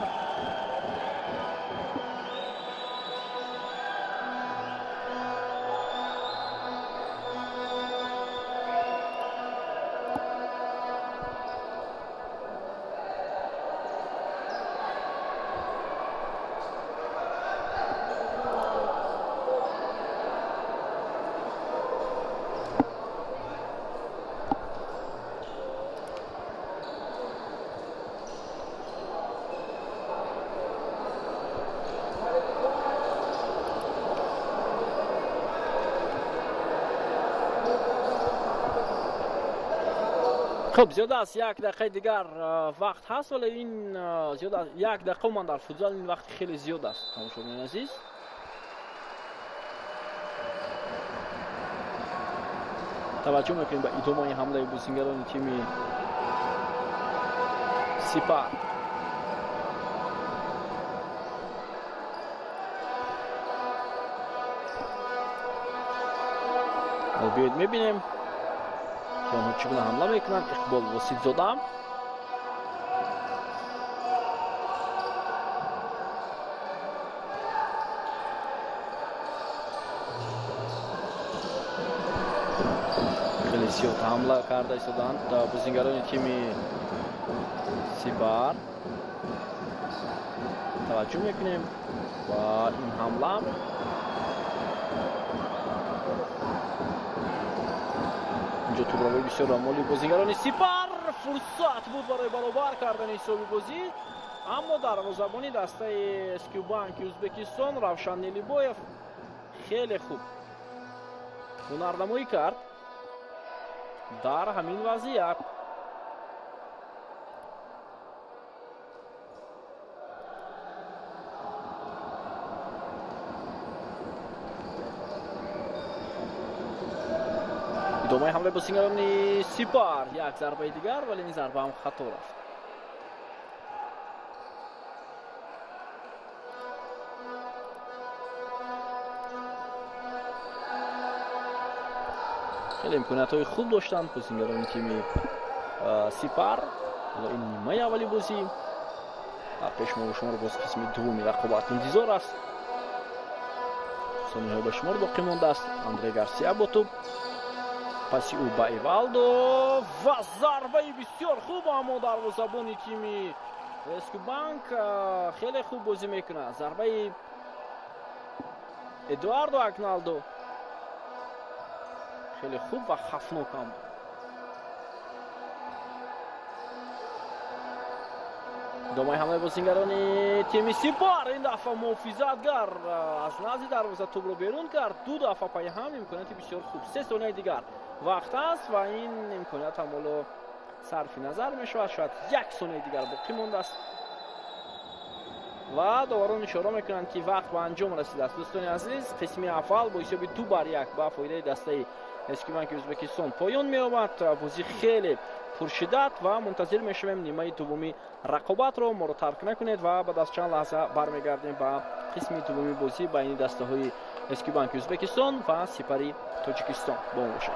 Хуб, зиёда аз як дақиқаи дигар вақт ҳаст, вале ин зиёда аз як дақиқа ман дар футзал ин вақт хеле зиёд аст, тамошобинони азиз. Таваҷҷӯҳ мекунем ба идомаи ҳамлаи бозигарони тими Сипар. Биёед мебинем ки онҳо чӣ гуна ҳамла мекунанд. Иқбол Воситзода. Зиёд ҳамла карда истоданд бозингарони тими Сипар. Таваҷҷӯҳ мекунем ва ин ҳамла инҷо тӯбравои бисёр моли бозингарони Сипар. Фурсат буд барои баробар кардани ҳисоби бозӣ, аммо дарвозабони дастаи Эскюбанки Ӯзбекистон Равшан Нелибоев хеле хуб ҳунарнамоӣ кард дар ҳамин вазъият. Идомаи ҳамлаи бозингарони Сипар, як зарбаи дигар, вале ин зарба ҳам хато рафт. Хеле имкониятҳои хуб доштанд бозингарони тими Сипар. Ҳоло ин нимаи аввали бозӣ, дар пеш мо шуморо боз қисми дуввуми рақобат интизор аст. Сониҳои ба шумор боқӣ мондааст. Андре Гарсия бо тӯб, паси ӯ ба Эвалдо ва зарбаи бисёр хуб, аммо дарвозабони тими Эскюбанк хеле хуб бозӣ мекунад. Зарбаи Эдуардо Агналдо хеле хуб ва хафнок ҳам буд. Идомаи ҳамлаи бозингарони тими Сипар. Ин дафъа муҳофизатгар аз назди дарвоза тӯбро берун кард. Ду дафъа пайи ҳам имконияти бисёр хуб. 3 сонияи дигар вақт аст ва ин имконият ҳам ҳоло сарфи назар мешавад. Шояд 1 сонияи дигар боқӣ мондааст ва доварон ишора мекунанд, ки вақт ба анҷом расидааст. Дӯстони азиз, қисми аввал бо ҳисоби 2-1 ба фоидаи дастаи Эскюбанки Ӯзбекистон поён меёбад. Бозӣ хеле пуршиддат ва мунтазир мешавем нимаи дуввуми рақобатро. Моро тарк накунед ва баъд аз чанд лаҳза бармегардем ба қисми дуввуми бозӣ байни дастаҳои Эскюбанки Ӯзбекистон ва Сипари Тоҷикистон. Бо мо бошед.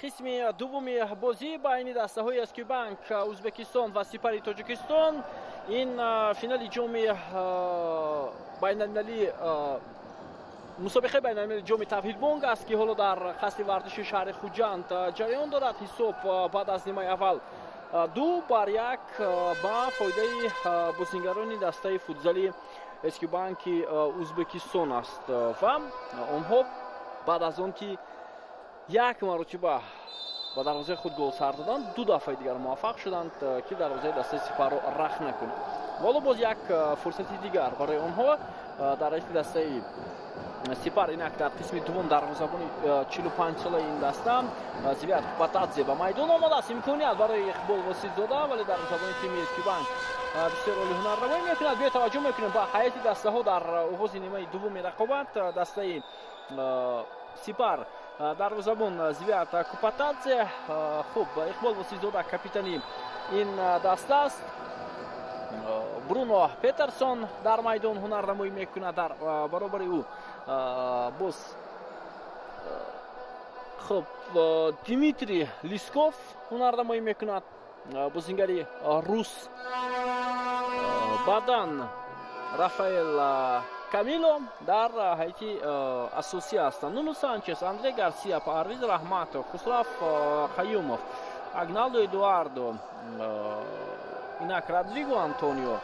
Қисми дуввуми бозӣ байни дастаҳои Эскибанк Ӯзбекистон ва Сипари Тоҷикистон. Ин финали ҷоми байналмилалӣ, мусобиқаи байналмилалии ҷоми Тавҳидбонк аст, ки ҳоло дар қасри варзиши шаҳри Хуҷанд ҷараён дорад. Ҳисоб баъд аз нимаи аввал 2-1 ба фоидаи бозингарони дастаи футзали Эскибанки Ӯзбекистон аст ва онҳо баъд аз он ки як маротиба ба дарвозаи худ гол сар доданд, ду дафъаи дигар муваффақ шуданд, ки дарвозаи дастаи Сипарро рахт накунанд. Ҳоло боз як фурсати дигар барои онҳо дар ҳайати дастаи Сипар. Инак дар қисми дуввум дарвозабони 45-солаи ин даста Звиад Купатадзе ба майдон омадааст. Имконият барои Иқбол Воситзода, вале дарвозабони тими Эскибанк бисёр олӣ ҳунарнамоӣ мекунад. Биё таваҷҷӯҳ мекунем ба ҳайати дастаҳо дар оғози нимаи дуввуми рақобат. Дастаи Сипар дарвозабон Звиад Купатадзе, хуб, Иқбол Воситзода капитани ин даста аст. Бруно Петерсон дар майдон ҳунарнамоӣ мекунад, дар баробари ӯ боз хуб Дмитрий Лисков ҳунарнамоӣ мекунад, бозингари рус. Баъдан Рафаэл Камило дар ҳайати асосӣ ҳастанд. Нуну Санчес, Андре Гарсия, Парвиз Раҳматов, Хусрав Қаюмов, Агналдо Эдуардо, инак Родриго Антонио,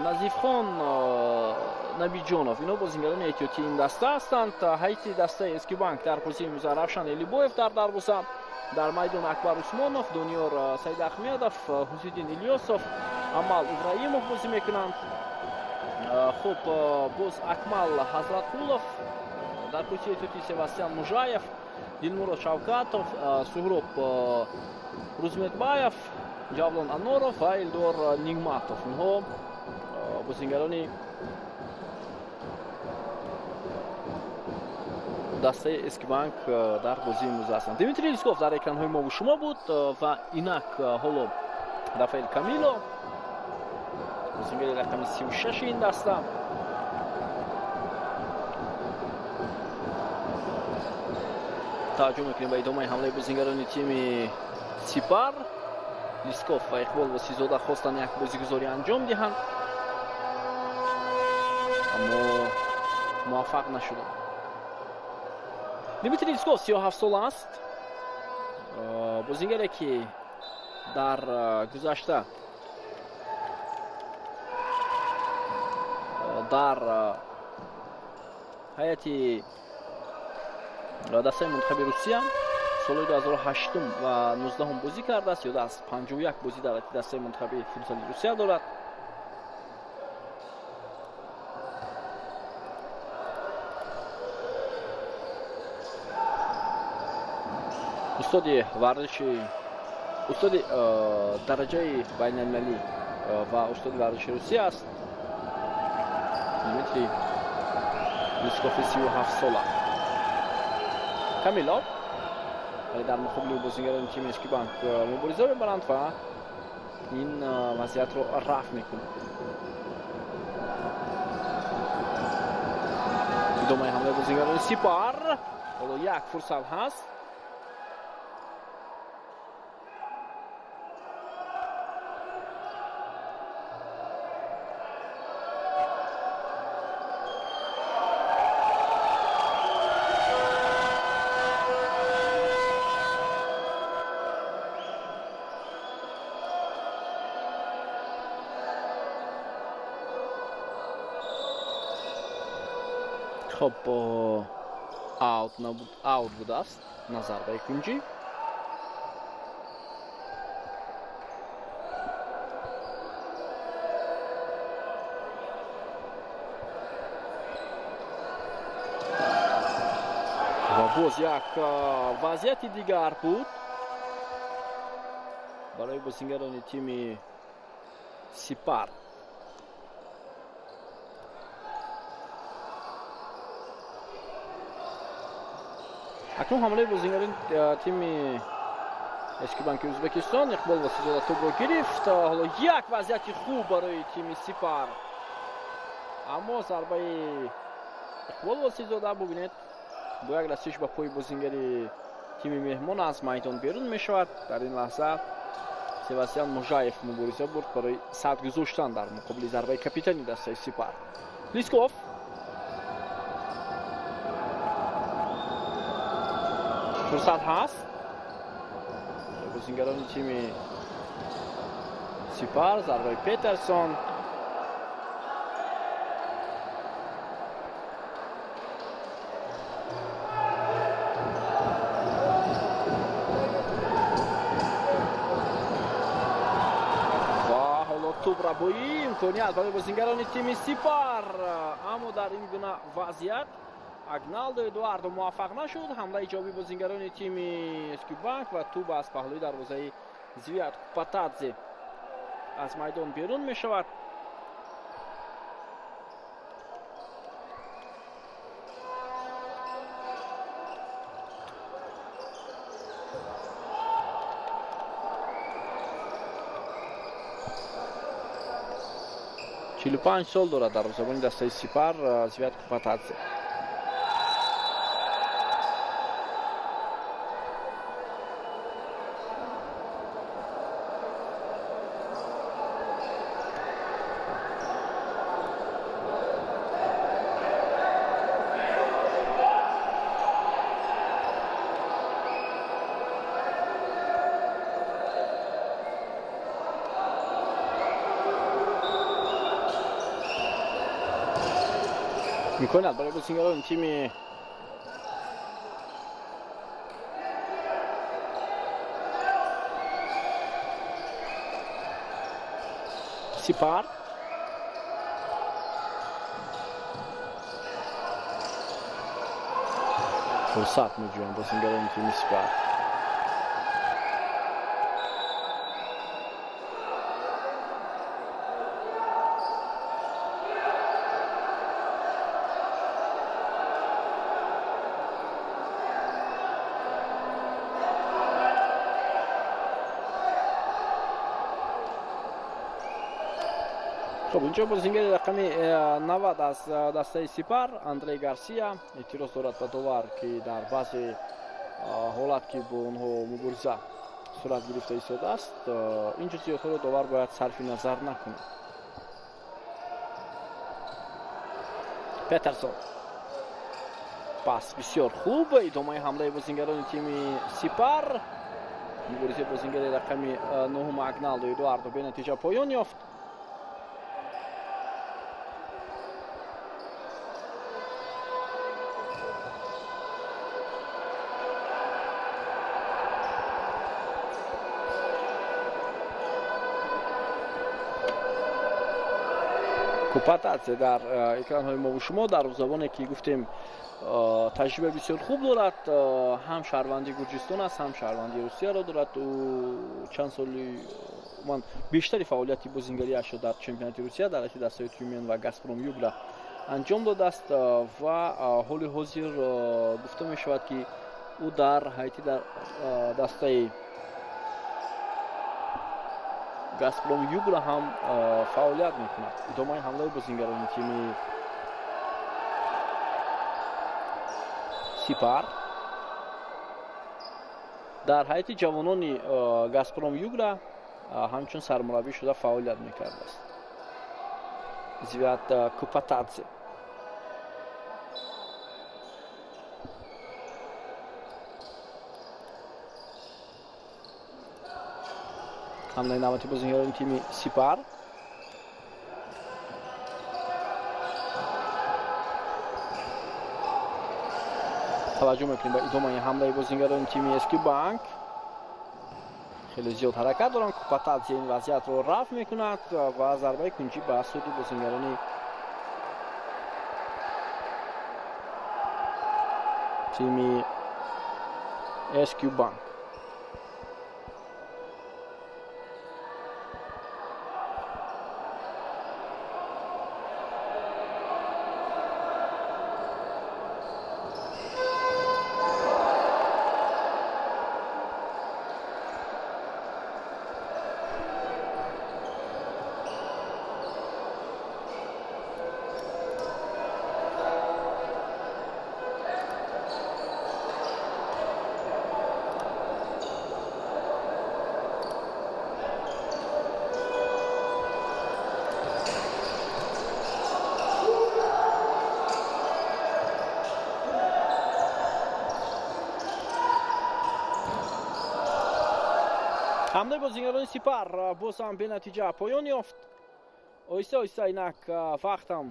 Назифхон Набиҷонов. Ино бозингарони эҳтиётии ин даста ҳастанд. Ҳайати дастаи Эскибанк дар бозии имрӯза Равшан Элибоев дар дарвоза, дар майдон Акбар Усмонов, Дониёр Саидахмедов, Ҳусиддин Илёсов, Амал Ибраимов бозӣ мекунанд. Хуб, боз Акмал Ҳазратқулов, дар курсии эҳтиётӣ Севастьян Мужаев, Дилмурод Шавкатов, Суҳроб Рузметбаев, Ҷавлон Аноров ва Илдор Нигматов. Инҳо бозингарони дастаи Эскибанк дар бозии имрӯза ҳастанд. Дмитрий Лисков дар экранҳои мову шумо буд ва инак ҳоло Рафаэл Камило, бозингари рақами 36 ин даста. Таваҷҷӯҳ мекунем ба идомаи ҳамлаи бозингарони тими Сипар. Лисков ва Иқбол Воситзода хостанд як бозигузорӣ анҷом диҳанд, аммо муваффақ нашуданд. Дмитрий Лисков 37 сола аст, бозингаре ки дар гузашта дар ҳайати дастаи мунтахаби Русия солҳои 2008 ва 19 бозӣ кардааст. Зиёда аз 51 бозӣ дар ҳайати дастаи мунтахаби футзали Русия дорад. Устоди варзиши, устоди дараҷаи байналмилалӣ ва устоди варзиши Русия аст Дмитрий Лискови 37 сола. Камило, вале дар муқобили бозингарони тими Эскибанк мубориза мебаранд ва ин вазъиятро рафъ мекунанд. Идомаи ҳамлаи бозингарони Сипар. Ҳоло як фурсат ҳаст. Хоб, аут набуд, аут будааст на зарбаи кунҷӣ. Ва боз як вазъияти дигар буд барои бозингарони тими Сипар. Акнун ҳамлаи бозингарони тими Эскибанки Ӯзбекистон. Иқбол Воситзода тӯбро гирифт. Ҳоло як вазъияти хуб барои тими Сипар, аммо зарбаи Иқбол Воситзода, бубинед, бо як расиш ба пои бозингари Тими меҳмон аз майдон берун мешавад. Дар ин лаҳза Себастьян Мужаев мубориза бурд барои сад гузоштан дар муқобили зарбаи капитани дастаи Сипар. Лисков фурсат ҳаст. Бозингарони тими Сипар, зарбаи Петерсон. Ва ҳоло тӯбрабоӣ имконият барои бозингарони тими Сипар, аммо дар ин гуна вазъият Агналдо Эдуардо муваффақ нашуд. Ҳамлаи ҷавобии бозингарони тими Эскюбанк ва тӯб аз паҳлӯи дарвозаи Звиад Купатадзе аз майдон берун мешавад. 45 сол дорад дарвозабони дастаи Сипар Звиад Купатадзе. Имконият барои бозингарони тими Сипар. Фурсат меҷӯянд бозингарони тими Сипар. Хуб, инҷо бозингари рақами 90 аз дастаи Сипар Андрей Гарсия эътироз дорад ба довар, ки дар баъзе ҳолат, ки бо онҳо мубориза сурат гирифта истодааст, ин ҷузъиётҳоро довар бояд сарфи назар накунад. Петерсон пас бисёр хуб, идомаи ҳамлаи бозингарони тими Сипар. Муборизаи бозингари рақами 9 Агналдо Эдуардо бенатиҷа поён ёфт. Купатадзе дар экранҳои мо шумо дарвозабоне, ки гуфтем таҷрибаи бисёр хуб дорад, ҳам шаҳрванди Гурҷистон аст, ҳам шаҳрванди Русияро дорад. Ӯ чанд соли ман бештари фаъолияти бозингариашро дар чемпионати Русия дар ҳайати дастаи Тюмен ва Газпром Югра анҷом додааст ва ҳоли ҳозир гуфта мешавад, ки ӯ дар ҳайати дастаи Газпром Югра ҳам фаъолият мекунад. Идомаи ҳамлаи бозингарони тими Сипар дар ҳайати ҷавонони Газпром Югра ҳамчун сармураббӣ шуда фаъолият мекардааст. Звиад Купатадзе. Ҳамлаи навбати бозингарони тими Сипар. Таваҷҷӯҳ мекунем ба идомаи ҳамлаи бозингарони тими Эскюбанк. Хеле зиёд ҳаракат доранд. Купатадзе ин вазъиятро рафъ мекунад ва зарбаи кунҷӣ ба суди бозингарони тими Эскюбанк. Ҳамлаи бозигарони Сипар боз ҳам бенатиҷа поён ёфт. Оҳиста оҳиста инак вақт ҳам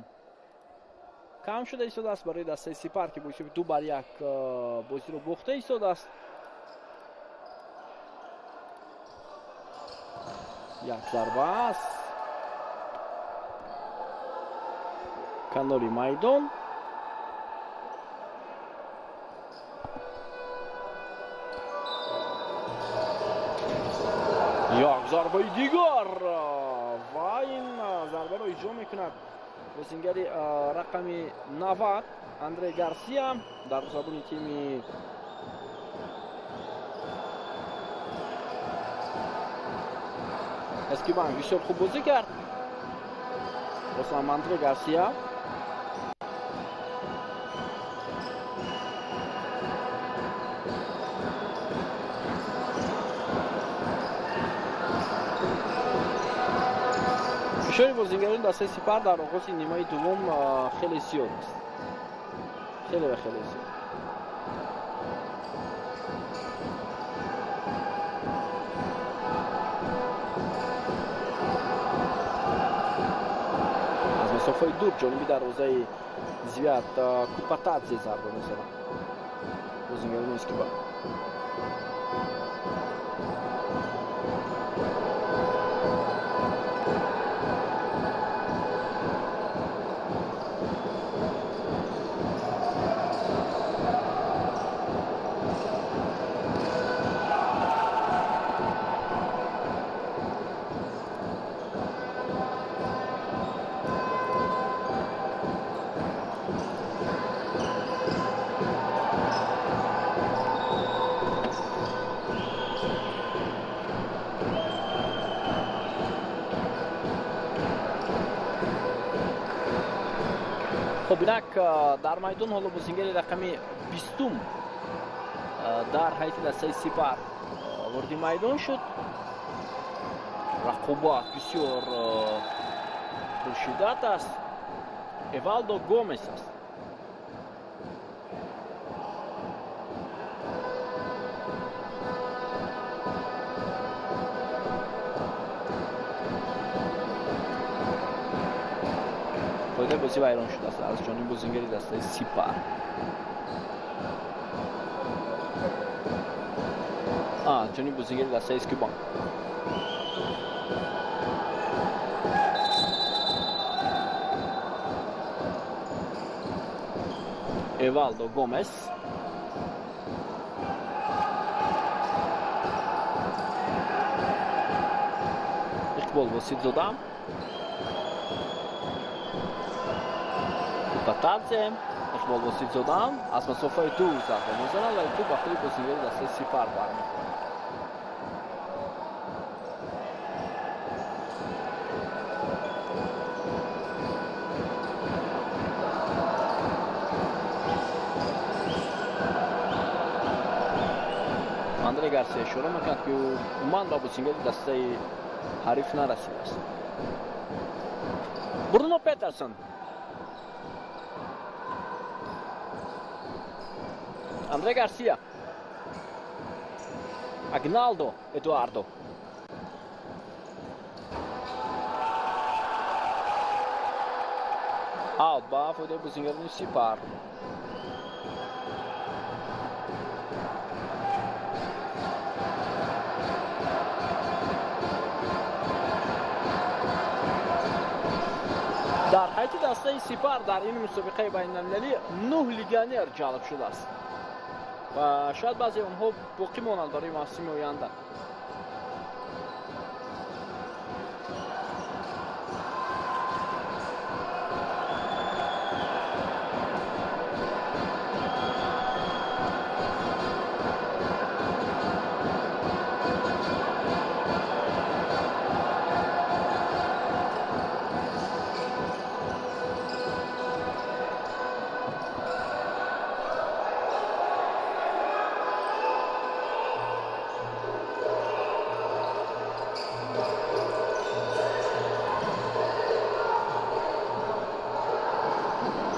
кам шуда истодааст барои дастаи Сипар, ки бо ҳисоби 2-1 бозиро бохта истодааст. Як зарба аст канори майдон. Як зарбаи дигар ва ин зарбаро иҷро мекунад бозингари рақами 90 Андре Гарсия, дарвозабони тими Эскибанк. Бисёр хуб бозӣ кард боз ҳам Андре Гарсия. Фишори бозингарони дастаи Сипар дар оғози нимаи дуввум хеле зиёд аст, хеле ва хеле зиёд. Аз масофаи дур ҷониби дарвозаи Звиад Купатадзе зарба мезанад бозингарони Эскибанк. Хуб, инак дар майдон ҳоло бозингари рақами 20 дар ҳайати дастаи Сипар вориди майдон шуд. Рақобат бисёр пуршиддат аст. Эвалдо Гомес аст. Қоидаи бозӣ вайрон шудааст аз ҷониби бозингари дастаи Сипар. Аз ҷониби бозингари дастаи Эскибанк. Эвалдо Гомес. Иқбол Воситзода. Купатадзе, Иқбол Воситзода аз масофаи дур зарба мезанад ва тӯп ба худи бозингари дастаи Сипар бармехӯрад. Андре Гарсия ишора мекунад, ки умуман ба бозингари дастаи ҳариф нарасидааст. Бруно Петерсон. Андре Гарсия. Агналдо Эдуардо. Аут ба фоидаи бозингарони Сипар. Дар ҳайати дастаи Сипар дар ин мусобиқаи байналмилалӣ 9 легионер ҷалб шудааст ва шояд баъзе онҳо боқӣ монанд барои мавсими оянда.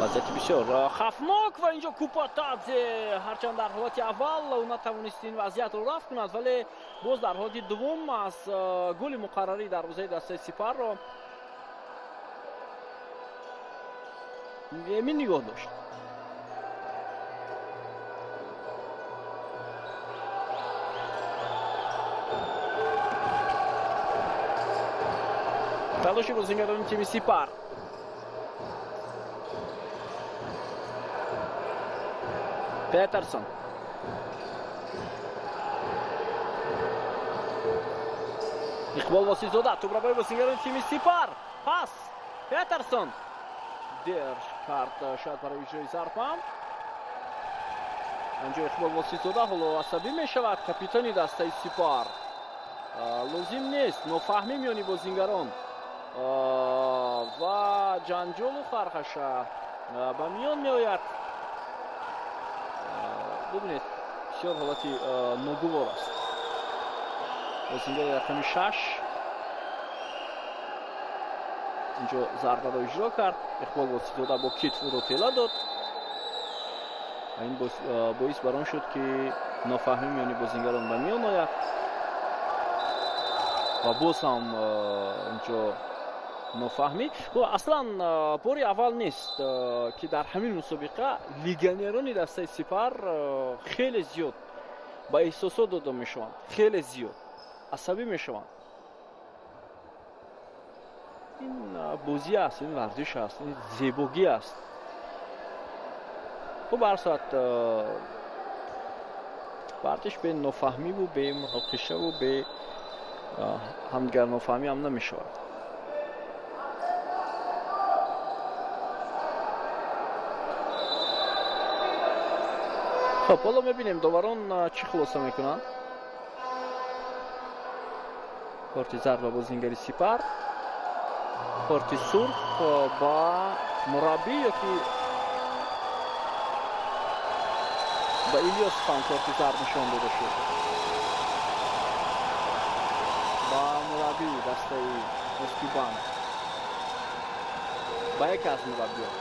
Вазъияти бисёр хавфнок ва инҷо Купатадзе ҳарчанд дар ҳолати аввал ӯ натавонист ин вазъиятро рафт кунад, вале боз дар ҳолати дуввум аз голи муқаррарӣ дарвозаи дастаи Сипарро эмин нигоҳ дошт. Талоши бозингарони тими Сипар. Петерсон. Иқбол Восизода тӯбро барои бозингарони тими Сипар. Пас Петерсон дер кард шояд барои иҷрои зарба. Анҷо Иқбол Восизода ҳоло асабӣ мешавад, капитани дастаи Сипар. Лозим нест нофаҳмӣ миёни бозингарон ва ҷанҷолу хархаша ба миён меояд. Бубинед, бисёр ҳолати ногувор аст. Бозингари рақами 6 инҷо зарбаро иҷро кард. Иқбол Восизода бо китф ӯро тела дод ва ин боис бар он шуд, ки нофаҳмӣ миёни бозингарон ба миён ояд ва боз ҳам инҷо нофаҳмӣ. Аслан бори аввал нест, ки дар ҳамин мусобиқа легионерони дастаи Сипар хеле зиёд ба эҳсосот дода мешаванд, хеле зиёд асабӣ мешаванд. Ин бозӣ аст, ин варзиш аст, ин зебогӣ аст. Хуб, ҳар соат варзиш бе нофаҳмиву бе муноқишаву бе ҳамдигарнофаҳмӣ ҳам намешавад. Хуб, ҳоло мебинем доварон чӣ хулоса мекунанд. Корти зард ба бозингари Сипар, корти сурх ба мураббӣ ёки ба Илёсов ҳам корти зард нишон дода шуд. Ба мураббии дастаи Эскибанк, ба яке аз мураббиён.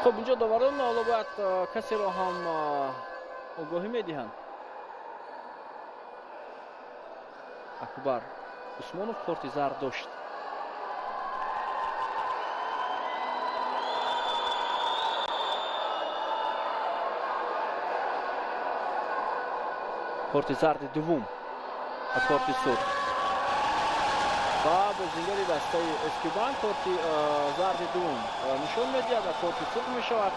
Хуб, инҷо доварон ҳоло бояд касеро ҳам огоҳӣ медиҳанд. Акбар Усмонов корти зард дошт. Корти зарди дуввум ва корти сурх ва бозингари дастаи Эскибанк корти зарди дуввум нишон медиҳад ва корти сурх мешавад.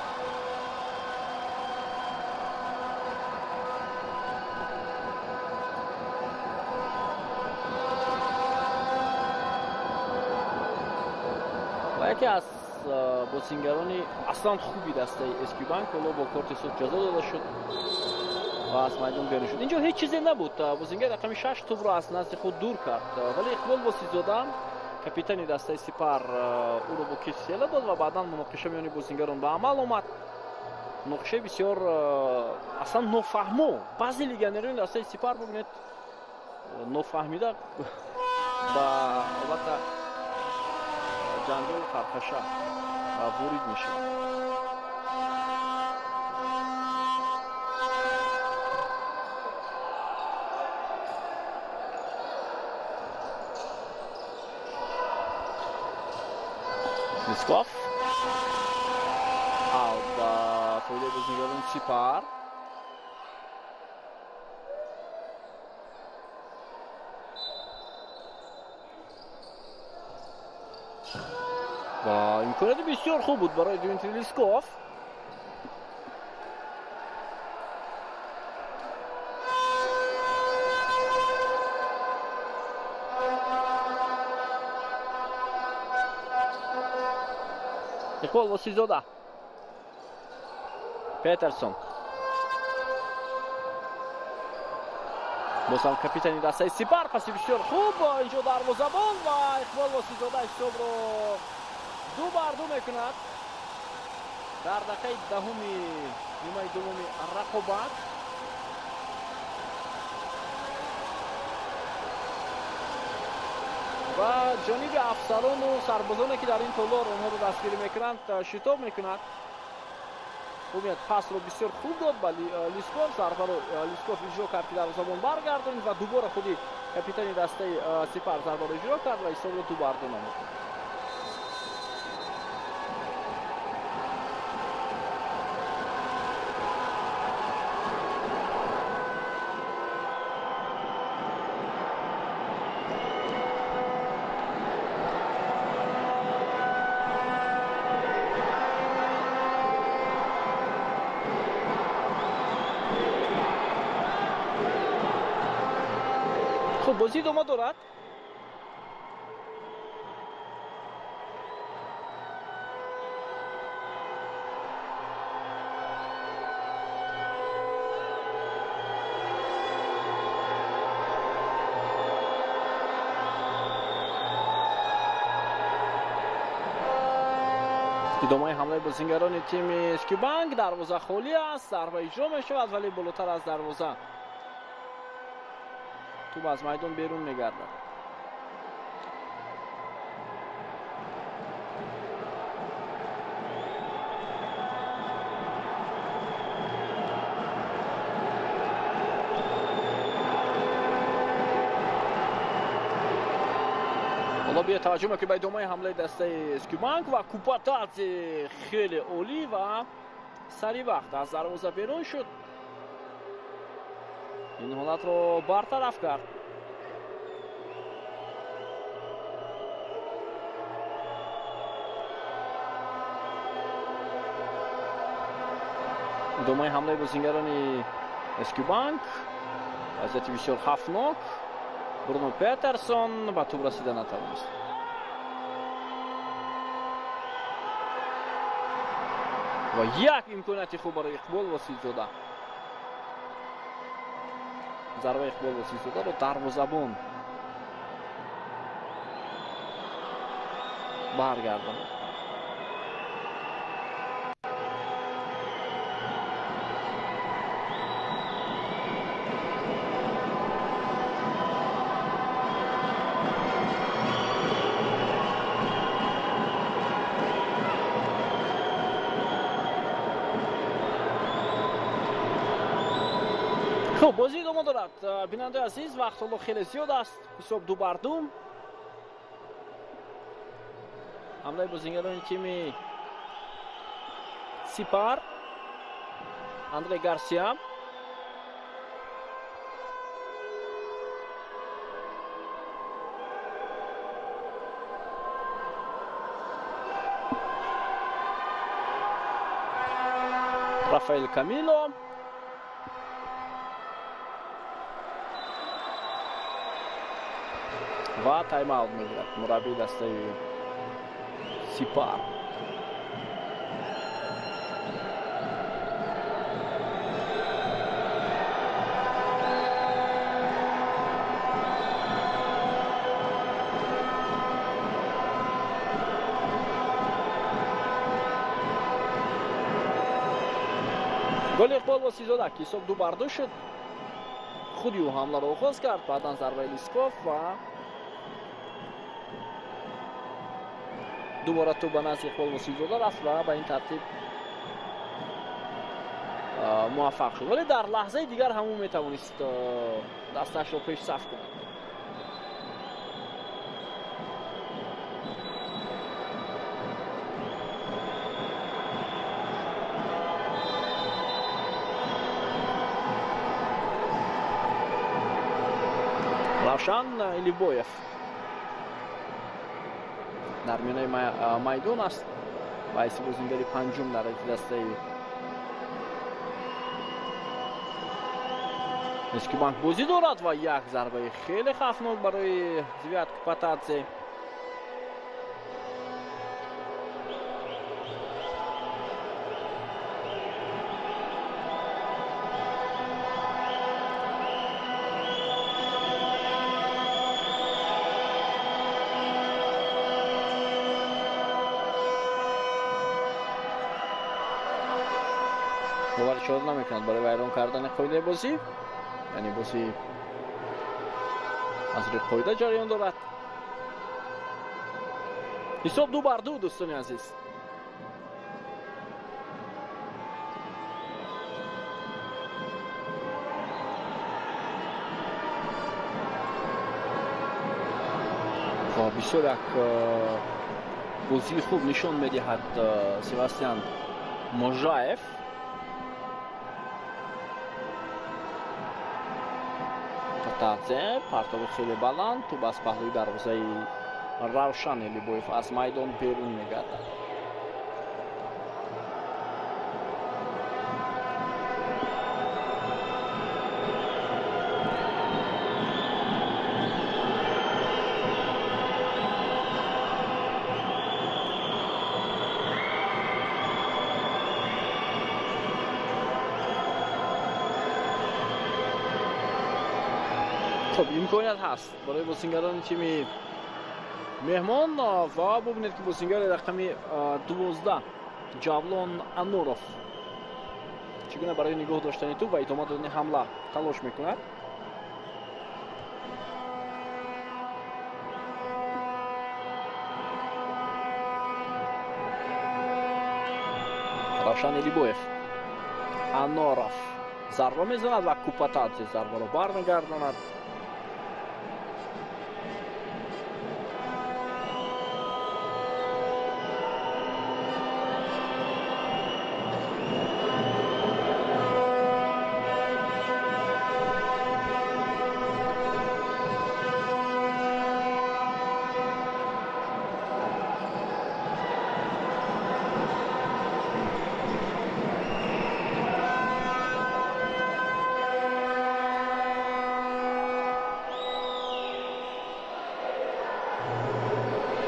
Ва яке аз бозингарони аслан хуби дастаи Эскибанк ҳоло бо корти сурх ҷазо дода шуд ва аз майдон берун шуд. Инҷо ҳеҷ чизе набуд. Бозингар рақами 6 тӯбро аз назди худ дур кард, вале Иқбол Восизода, капитани дастаи Сипар, ӯро бо китф тела дод ва баъдан муноқиша миёни бозингарон ба амал омад. Муноқишаи бисёр аслан нофаҳмо. Баъзе легионерони дастаи Сипар, бубинед, нофаҳмида ба албатта ҷанҷолу хархаша ворид мешавад. Лисков. Ба фоидаи бозингарони Сипар. Ва имконияти бисёр хуб буд барои Дмитрий Лисков. Иқбол Восизода, Петерсон, боз ҳам капитани дастаи Сипар, паси бисёр хуб инҷо дарвозабон ва Иқбол Восизода ҳисобро 2-2 мекунад дар дақиқаи даҳуми нимаи дуввуми рақобат. Ва ҷониби афсарону сарбозоне ки дар ин толор онҳоро дастгирӣ мекунанд шитоб мекунад. Бубинед, пасро бисёр хуб дод ба Лисков, зарбаро Лисков иҷро кард ки дарвозабон баргардонид ва дубора худи капитани дастаи Сипар зарбаро иҷро кард ва ҳисобро 2-2 намуд. Хуб, бозӣ идома дорад. Идомаи ҳамлаи бозингарони тими Эскюбанк. Дарвоза холӣ аст, зарба иҷро мешавад, вале болотар аз дарвоза тӯб аз майдон берун мегардад. Ҳоло биё таваҷҷӯҳ мекунем ба идомаи ҳамлаи дастаи Эскюбанк ва Купатадзе хеле олӣ ва сари вақт аз дарвоза берун шуд. Ин ҳолатро бартараф кард. Идомаи ҳамлаи бозингарони Эскюбанк. Вазъияти бисёр хавфнок. Бруно Петерсон ба тӯб расида натавонист. Ва як имконияти хуб барои Иқбол Восилзода. Зарбаи Иқбол Восилзодаро дарвозабон баргардонад. Хуб, бозӣ идома дорад. Бинандаи азиз, вақт ҳоло хеле зиёд аст. Ҳисоб 2-2. Ҳамлаи бозингарони тими Сипар, Андре Гарсия. Рафаэл Камило. Ва тайм-аут мегирад мураббии дастаи Сипар. Голи Иқбол Восилзода ки ҳисоб 2-2 шуд. Худи ӯ ҳамларо оғоз кард, баъдан зарбаи Лисков ва дубора тӯб ба назди Иқбол Восилзода рафт ва ба ин тартиб муваффақ шуд. Вале дар лаҳзаи дигар ҳам ӯ метавонист дасташро пешсаф кунад. Равшан Илибоев дар миёнаи майдон аст ва ҳайси бозингари панҷум дар дастаи Эскюбанк бозӣ дорад ва як зарбаи хеле хавфнок барои Звиад Купатадзе. Довар ишора намекунад барои вайрон кардани қоидаи бозӣ, яъне бозӣ аз рӯи қоида ҷараён дорад. Ҳисоб 2-2, дӯстони азиз. Ва бисёр як бозии хуб нишон медиҳад Себастьян Можаев. Татадзе, партоби хеле баланд, тӯб аз паҳлӯи дарвозаи Равшан Элибоев аз майдон берун мегардад. Хуб, имконият ҳаст барои бозингарони тими меҳмон ва бубинед, ки бозингари рақами 12 Ҷавлон Ануров чӣ гуна барои нигоҳ доштани тӯб ва идома додани ҳамла талош мекунад. Равшан Элибоев, Аноров зарба мезанад ва Купатадзе зарбаро бармегардонад.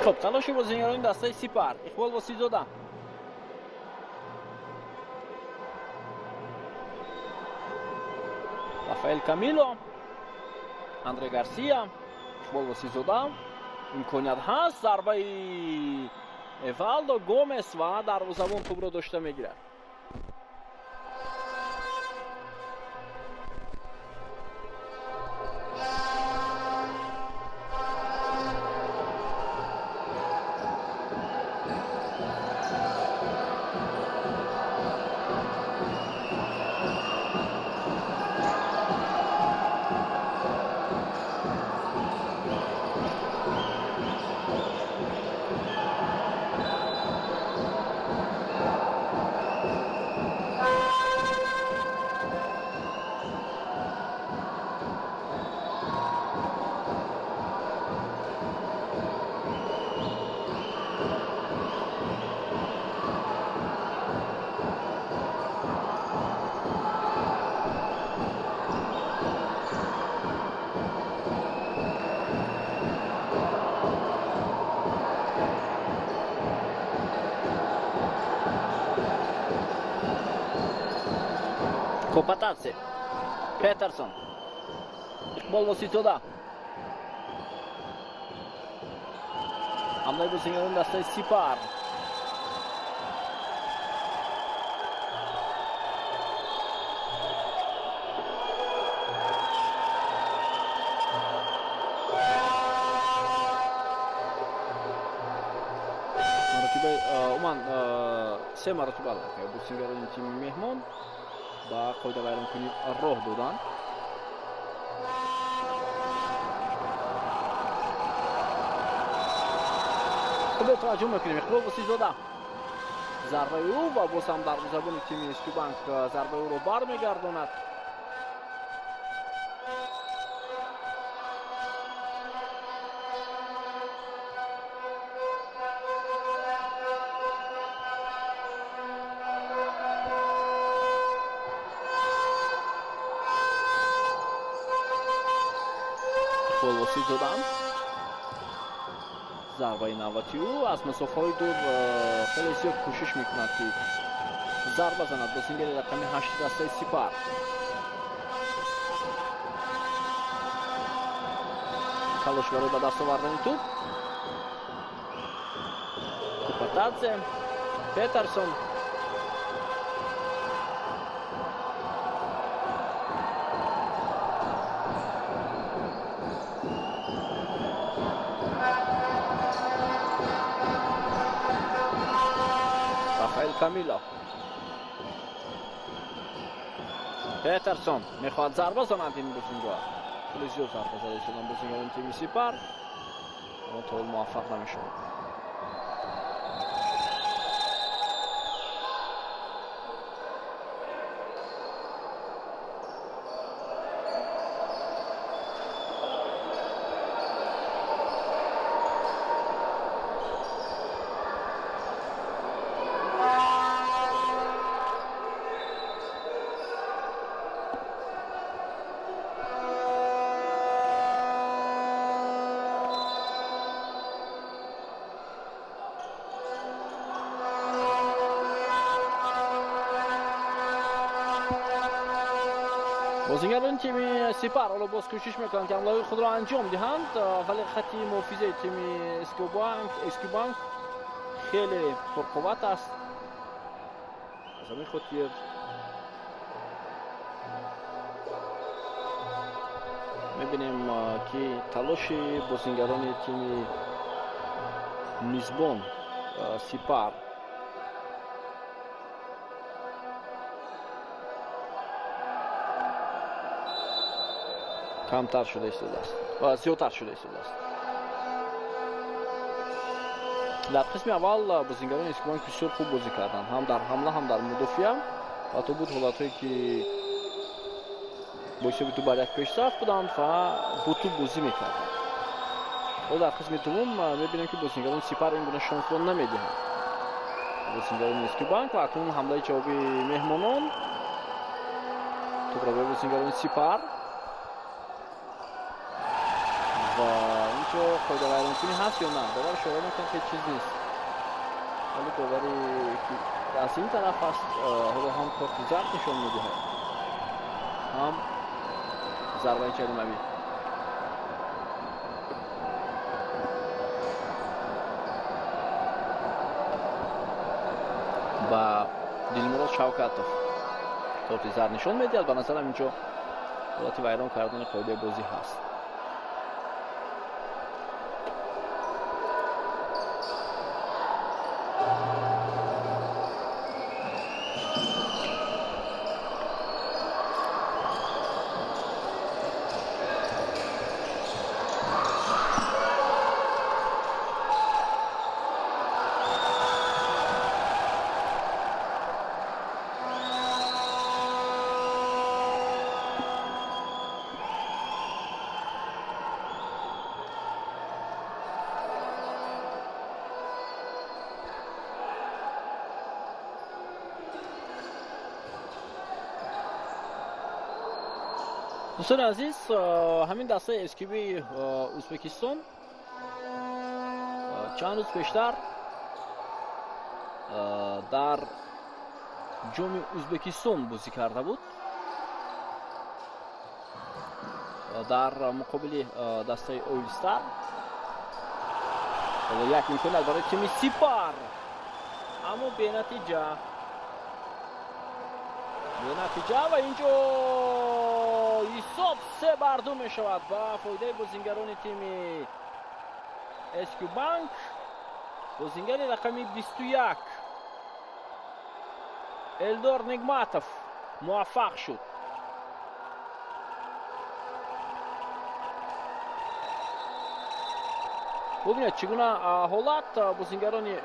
Хуб, талоши бозингарони дастаи Сипар. Иқбол Восизода. Рафаэл Камило, Андре Гарсия, Иқбол Восизода. Имконият ҳаст, зарбаи Эвалдо Гомес ва дарвозабон тӯбро дошта мегирад. Копатадзе, Петерсон, Иқбол Воситода. Ҳамлаи бозингарони дастаи Сипар. Умуман се маротиба бозингарони тими меҳмон ба қоидавайронкунӣ роҳ доданд. Хуб, таваҷҷӯҳ мекунем. Иқбол Восизода, зарбаи ӯ ва боз ҳам дарвозабони тими Эскибанк зарбаи ӯро бармегардонад. Иқбол Восизода, зарбаи навбати ӯ аз масофаҳои дур хеле зиёд кӯшиш мекунад, ки зарба занад бозингари рақами 8 дастаи Сипар. Талош барои ба даст овардани тӯб. Купатадзе, Петерсон. Камило. Петерсон мехоҳад зарба занад ин бозингар. Хеле зиёд зарба зада истодан бозингарони тими Сипар, аммо то ҳол муваффақ намешавад. Бозингарони тими Сипар ҳоло боз кӯшиш мекунанд, ки ҳамлаҳои худро анҷом диҳанд, вале хати муҳофизаи тими Эскюбанк хеле пурқувват аст. Аз ҳамин хотир мебинем, ки талоши бозингарони тими мизбон Сипар камтар шуда истодааст ва зиёдтар шуда истодааст. Дар қисми аввал бозингарони Эскюбанк бисёр хуб бозӣ карданд, ҳам дар ҳамла, ҳам дар мудофиа. Ва то буд ҳолатҳое, ки бо ҳисоби 2-1 пешсаф буданд ва бо тӯб бозӣ мекарданд. Ҳоло дар қисми дуввум мебинем, ки бозингарони Сипар ин гуна шонсро намедиҳанд бозингарони Эскюбанк. Ва акнун ҳамлаи ҷавобии меҳмонон, тӯбро ба бозингарони Сипар ва инҷо қоидавайронкунӣ ҳаст ё на? Довар ишора мекунад, ки чиз нест, вале доваре ки аз ин тараф аст, ҳоло ҳам корти зард нишон медиҳад, ҳам зарбаи ҷаримавӣ. Ба Дилмурод Шавкатов корти зард нишон медиҳад. Ба назарам, инҷо ҳолати вайрон кардани қоидаи бозӣ ҳаст. Дӯстони азиз, ҳамин дастаи СКБ Ӯзбекистон чанд рӯз пештар дар ҷоми Ӯзбекистон бозӣ карда буд дар муқобили дастаи Оилстар. Ҳоло як имконият барои тими Сипар, аммо бенатиҷа. Бенатиҷа ва инҷо ҳисоб 3-2 мешавад ба фоидаи бозингарони тими Эскюбанк. Бозингари рақами 21 Элдор Нигматов муваффақ шуд. Бубинед, чӣ гуна ҳолат. Бозингарони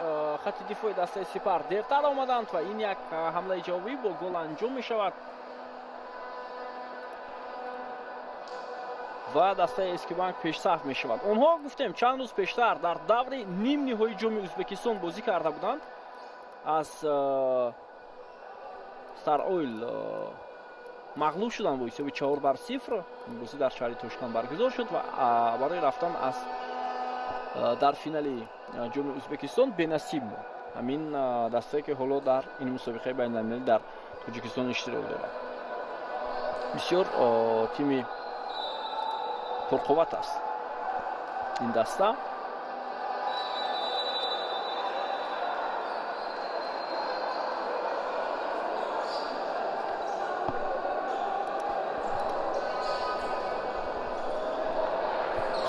хати дифои дастаи Сипар дертар омаданд ва ин як ҳамлаи ҷавобӣ бо гол анҷом мешавад ва дастаи Эскюбанк пешсаф мешавад. Онҳо, гуфтем, чанд рӯз пештар дар даври нимниҳои ҷоми Ӯзбекистон бозӣ карда буданд. Аз Стар Ойл мағлуб шуданд бо ҳисоби 4-0. Ин бозӣ дар шаҳри Тошканд баргузор шуд ва барои рафтан аз дар финали ҷоми Ӯзбекистон бенасиб монд ҳамин дастае, ки ҳоло дар ин мусобиқаи байналмилалӣ дар Тоҷикистон иштирок дорад. Бисёр тими пурқувват аст ин даста.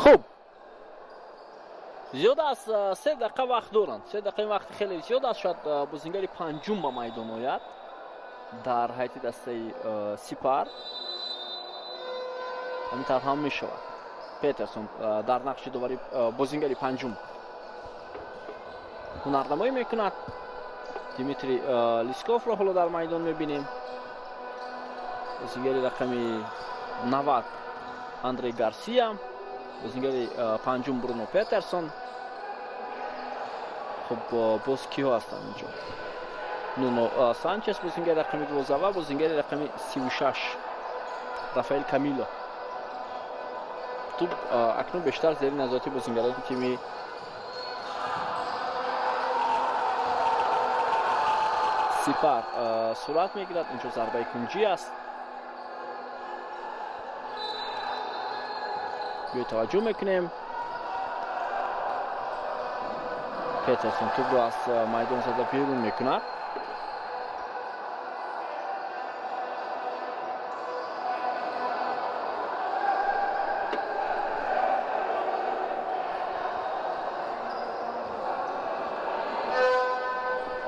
Хуб, Зиёд аз 3 дақиқа вақт доранд. 3 дақиқа вақти хеле зиёд аст. Шояд бозингари панҷум ба майдон ояд дар ҳайати дастаи Сипар. Ҳамин тавр ҳам мешавад. Петерсон дар нақши довари бозингари панҷум ҳунарнамоӣ мекунад. Дмитрий Лисковро ҳоло дар майдон мебинем. Бозингари рақами 90 Андрей Гарсия, бозингари панҷум Бруно Петерсон. Хуб, боз киҳо ҳастанд инҷо? Нуно Санчес, бозингари рақами 12 ва бозингари рақами 36 Рафаэл Камило. Тӯб акнун бештар зери назорати бозингарони тими Сипар сурат мегирад. Инҷо зарбаи кунҷӣ аст. Биёед таваҷҷӯҳ мекунем. Петерсон тӯбро аз майдон зада берун мекунад.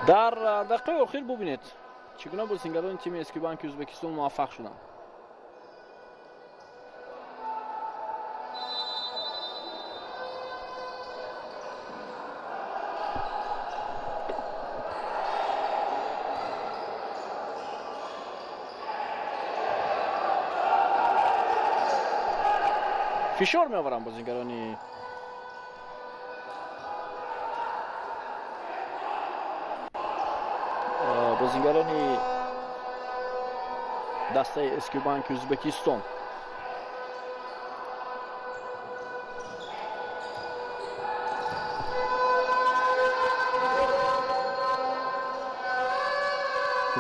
Дар дақиқаи охир бубинед чӣ гуна бозингарони тими Эскибанки Ӯзбекистон муваффақ шуданд. Фишор меоваранд бозингарони дастаи Эскибанки Ӯзбекистон.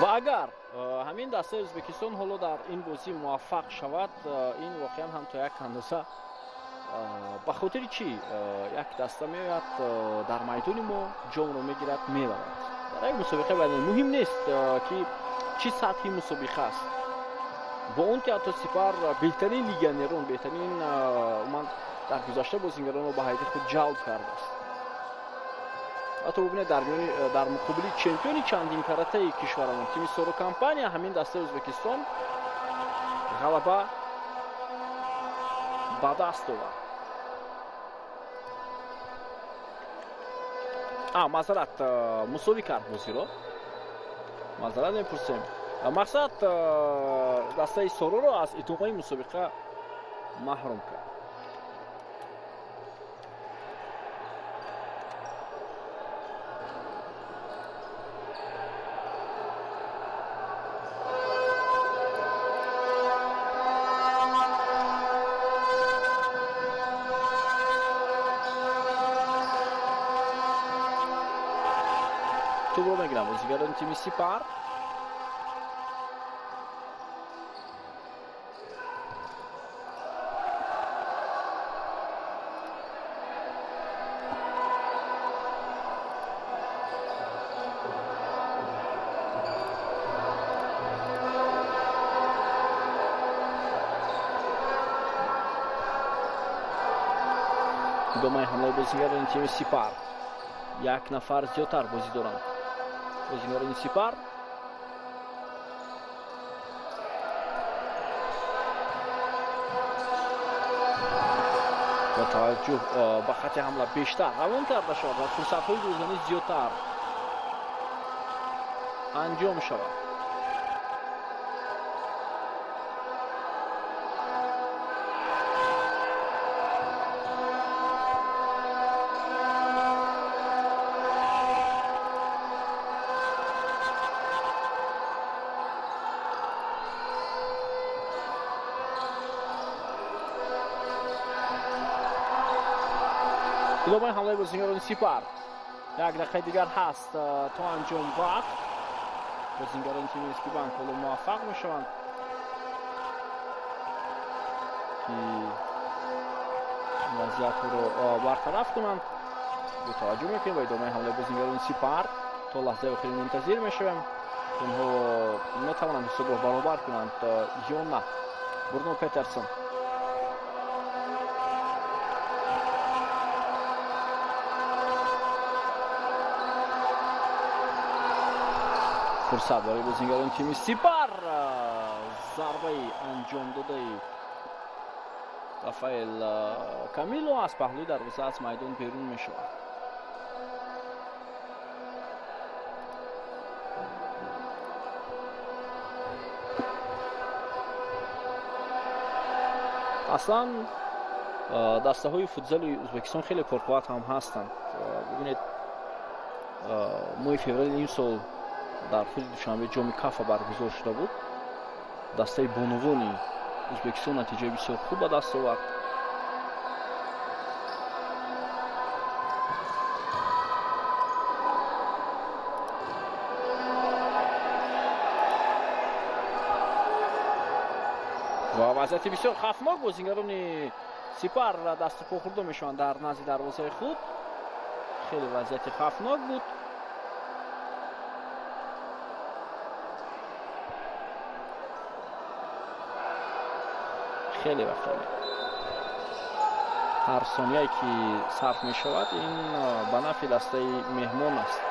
Ва агар ҳамин дастаи Ӯзбекистон ҳоло дар ин бозӣ муваффақ шавад, ин воқеан ҳам то як андоза ба хотири чӣ як даста меояд дар майдони мо ҷомро мегирад, меравад. Дар як мусобиқа байни муҳим нест ки чӣ сатҳи мусобиқа аст. Бо он ки ҳатто Сипар беҳтарин легионерон, беҳтарин умуман дар гузашта бозингаронро ба ҳайати худ ҷалб кардааст. Ҳатто бубинед дар муқобили чемпиони чандин каратаи кишварамон тими Соро Компания ҳамин дастаи Ӯзбекистон ғалаба ба даст овард. Маъзарат, мусовӣ кард бозиро. Маъзарат мепурсем. Мақсад дастаи Сороро аз итоқаи мусобиқа маҳрум кард. Тӯбро мегиранд бозигарони тими Сипар. Идомаи ҳамлаи бозигарони тими Сипар. Як нафар зиёдтар бозӣ доранд бозигарони Сипар. Бо таваҷҷӯҳ ба хати ҳамла бештар равон карда шавад ва фурсатҳои голзанӣ зиёдтар анҷом шавад. Идомаи ҳамлаи бозингарони Сипар. Як дақиқаи дигар ҳаст то анҷом вақт. Бозингарони тими Эскибанк ҳоло муваффақ мешаванд ки вазъиятро бартараф кунанд. Бетаваҷҷӯҳ мекунем ба идомаи ҳамлаи бозингарони Сипар. То лаҳзаи охири мунтазир мешавем. Онҳо метавонанд ҳисобро баробар кунанд ё на. Бруно Петерсон. Фурсат барои бозингарони тими Сипар. Зарбаи анҷомдодаи Рафаэл Камило аз паҳлӯи дарвоза аз майдон берун мешавад. Аслан дастаҳои футзали Ӯзбекистон хеле пурқувват ҳам ҳастанд. Бибинед, моҳи феврали ин сол дар худи Душанбе ҷоми Кафа баргузор шуда буд. Дастаи бонувони Ӯзбекистон натиҷаи бисёр хуб ба даст овард. Ва вазъияти бисёр хавфнок бозингарони Сипар дасту по хӯрда мешаванд дар назди дарвозаи худ. Хеле вазъияти хавфнок буд. Хеле ва хеле ҳар сонияе ки сарф мешавад, ин ба нафъи дастаи меҳмон аст.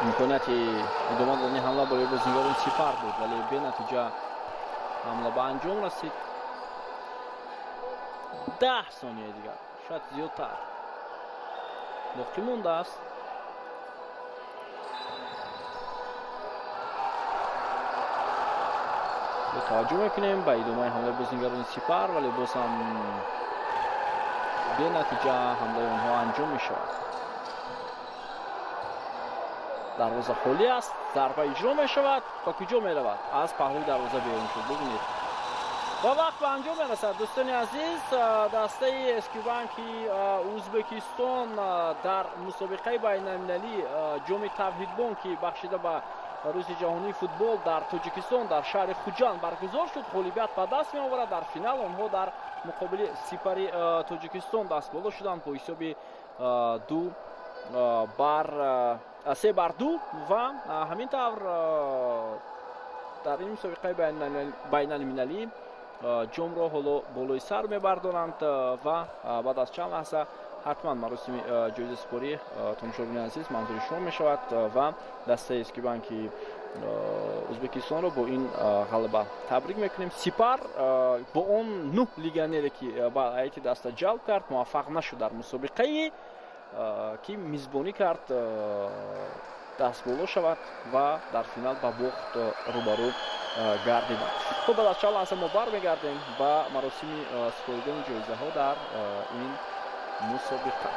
Имконияти идома додани ҳамла барои бозингарони Сипар буд, вале бенатиҷа ҳамла ба анҷом расид. 10 сонияи дигар, шояд зиёдтар боқӣ мондааст. Таваҷҷӯҳ мекунем ба идомаи ҳамлаи бозингарони Сипар, вале боз ҳам бенатиҷа ҳамлаи онҳо анҷом мешавад. Дарвоза холӣ аст, зарба иҷро мешавад. Ба куҷо меравад? Аз паҳлӯи дарвоза берун шуд. Бибинед, ва вақт ба анҷом мерасад. Дӯстони азиз, дастаи Эскибанки Ӯзбекистон дар мусобиқаи байналмилалӣ ҷоми Тавҳидбонк, ки бахшида ба рӯзи ҷаҳонии футбол дар Тоҷикистон дар шаҳри Хуҷанд баргузор шуд, ғолибият ба даст меоварад. Дар финал онҳо дар муқобили Сипари Тоҷикистон дастболо шуданд бо ҳисоби 3-2 ва ҳамин тавр дар ин мусобиқаи байналмилалӣ ҷомро ҳоло болои сар мебардоранд ва баъд аз чанд лаҳза ҳатман маросими ҷоизасупорӣ, тамошобинони азиз, манзури шумо мешавад ва дастаи Эскибанки Ӯзбекистонро бо ин ғалаба табрик мекунем. Сипар бо он 9 легионере ки ба ҳайати даста ҷалб кард, муваффақ нашуд дар мусобиқае ки мизбонӣ кард дастболо шавад ва дар финал ба бохт рӯбарӯ гардиданд. Хуб, баъд аз чанд лаҳза мо бармегардем ба маросими супоридани ҷоизаҳо дар ин мусобиқа.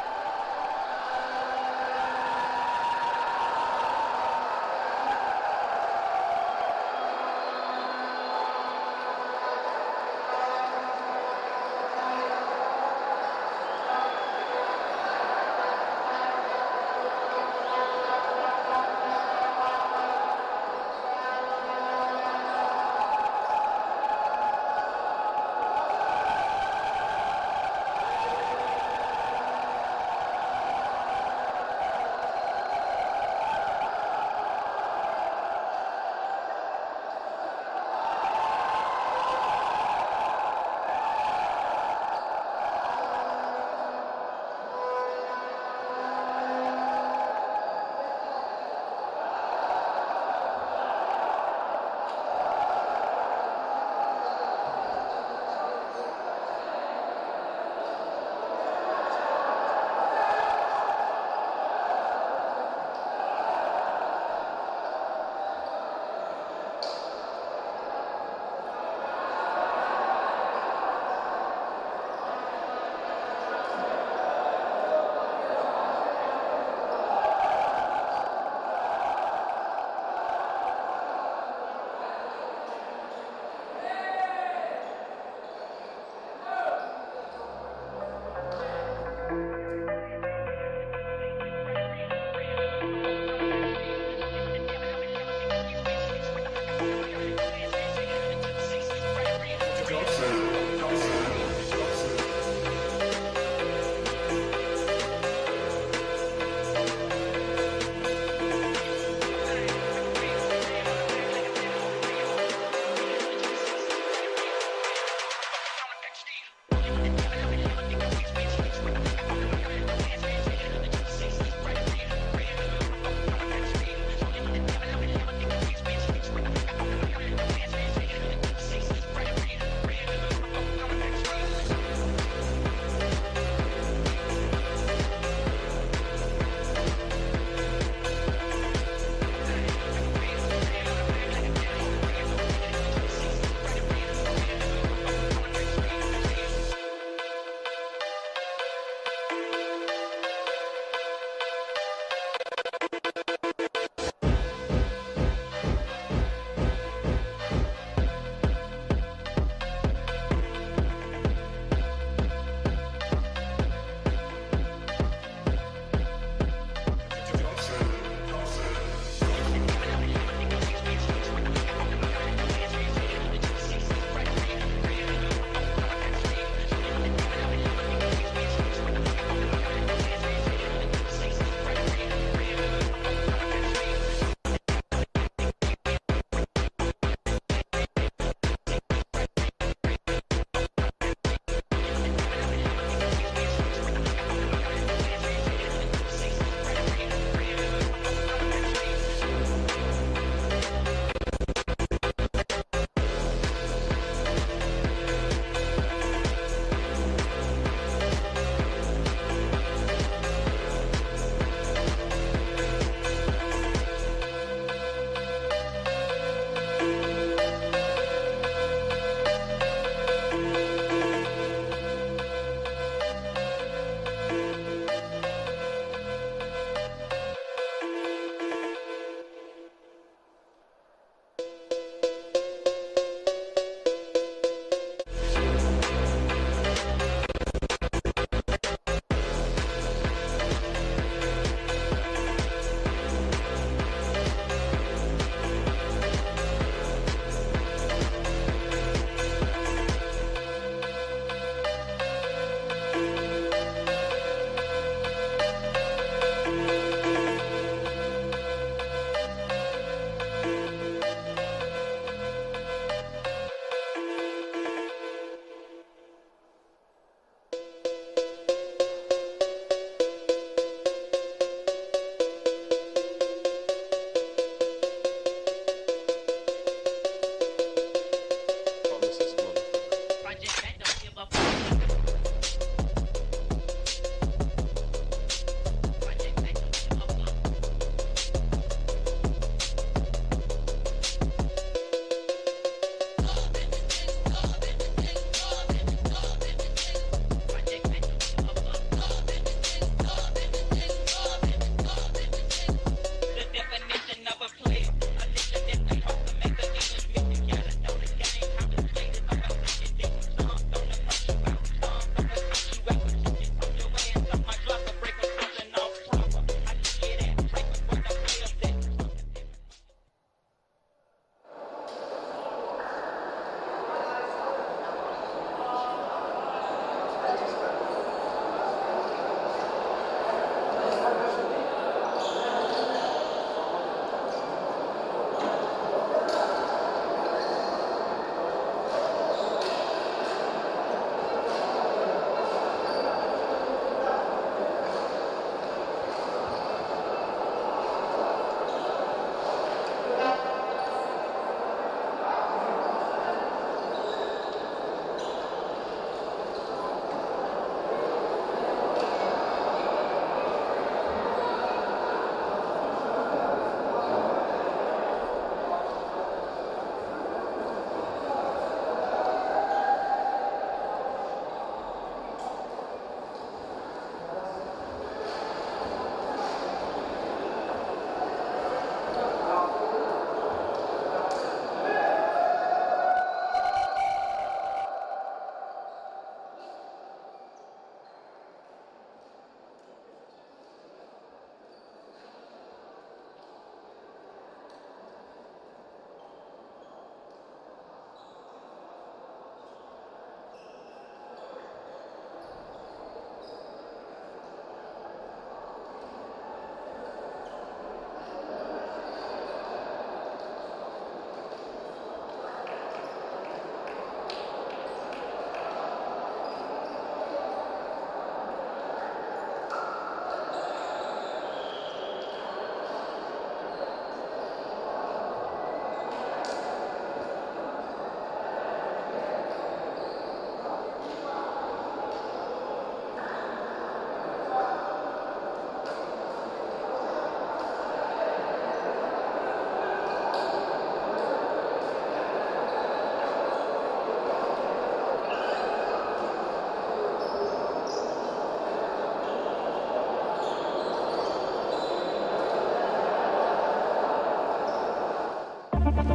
Ту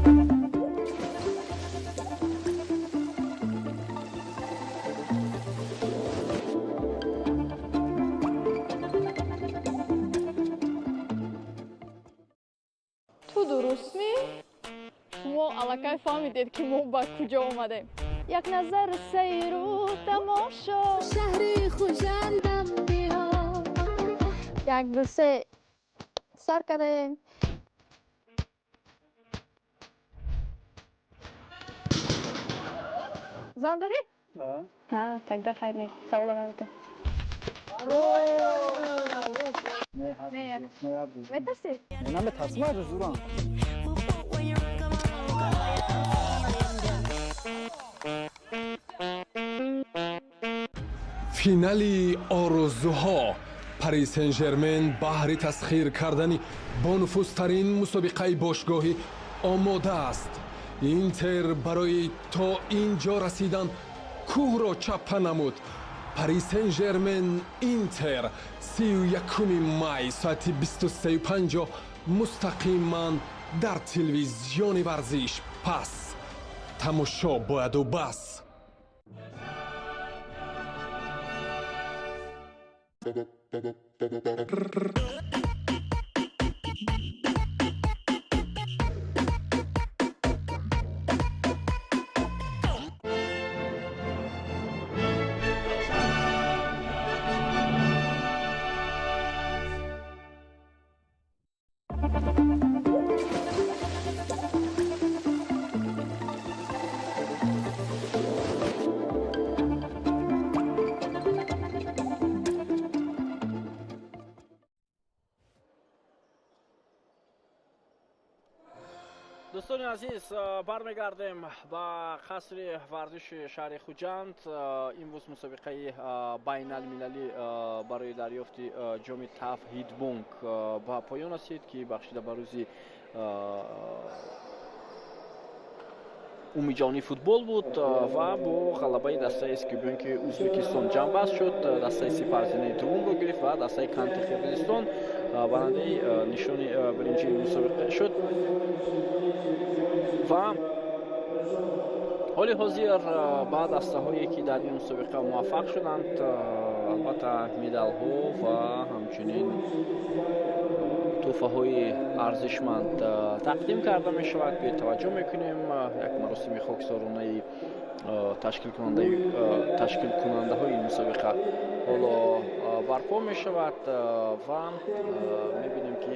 дурустмӣ? Шумо аллакай фаҳмидед, ки мо ба куҷо омадем. Як назар сайру тамошо, шаҳри Хуҷандам биё. Як, ду, се, сар кардаем. Зан дорӣ? Тогда хайр, не савола надодем. Метарсӣ? Наметарсам, зурам. Финали орзуҳо. Пари Сен-Жермен баҳри тасхир кардани бонуфузтарин мусобиқаи бошгоҳӣ омода аст. Интер барои то ин ҷо расидан кӯҳро чаппа намуд. Пари Сен-Жермен Интер, 31 май, соати 23:50, мустақиман дар телевизиони варзиш. Пас тамошо бояду бас. Дӯстони азиз, бармегардем ба қасри варзиши шаҳри Хуҷанд. Имрӯз мусобиқаи байналмилалӣ барои дарёфти ҷоми Тавҳидбонк ба поён расид, ки бахшида ба рӯзи умумиҷаҳонии футбол буд ва бо ғалабаи дастаи Эскибонки Ӯзбекистон ҷамъбаст шуд. Дастаи Сипар зинаи дуввумро гирифт ва дастаи Канти Қирғизистон барандаи нишони биринҷии мусобиқа шуд. Ва ҳоли ҳозир ба дастаҳое, ки дар ин мусобиқа муваффақ шуданд, албатта медалҳо ва ҳамчунин тӯҳфаҳои арзишманд тақдим карда мешавад. Бетаваҷҷӯҳ мекунем, як маросими хоксоронаи ташкилкунандаҳои ин мусобиқа ҳоло барпо мешавад ва мебинем, ки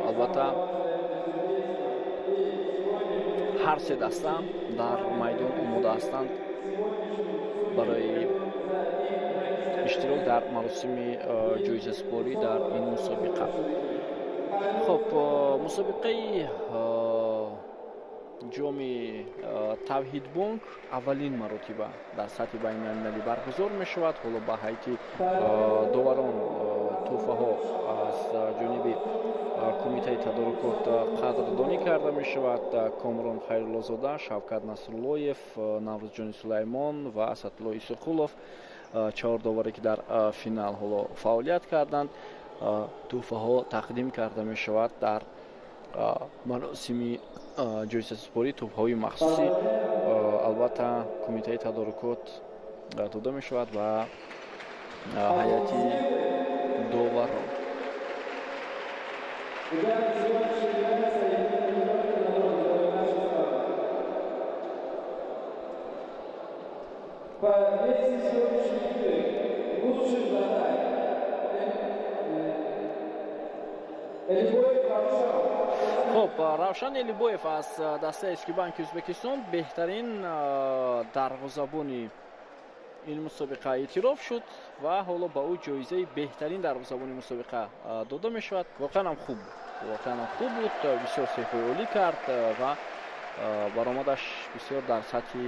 албатта ҳар се даста дар майдон омода ҳастанд барои иштирок дар маросими ҷоизасупорӣ дар ин мусобиқа. Хуб, мусобиқаи ҷоми Тавҳидбонк аввалин маротиба дар сатҳи байналмилалӣ баргузор мешавад. Ҳоло ба ҳайати доварон тӯҳфаҳо аз ҷониби кумитаи тадорукот қадрдонӣ карда мешавад. Комрон Хайруллозода, Шавкат Насруллоев, Наврӯзҷони Сулаймон ва Асадулло Исоқулов, чаҳор доваре, ки дар финал ҳоло фаъолият карданд, тӯҳфаҳо тақдим карда мешавад дар маросими ҷоизасупорӣ. Тӯҳфаҳои махсусӣ албатта кумитаи тадорукот дода мешавад ба ҳайати доварон. Хуб, Равшан Элибоев аз дастаи Эскибанки Ӯзбекистон беҳтарин дарвозабони ин мусобиқа эътироф шуд ва ҳоло ба ӯ ҷоизаи беҳтарин дарвозабони мусобиқа дода мешавад. Воқеан ҳам хуб буд, воқеан ҳам хуб буд, бисёр сейфҳои олӣ кард ва баромадаш бисёр дар сатҳи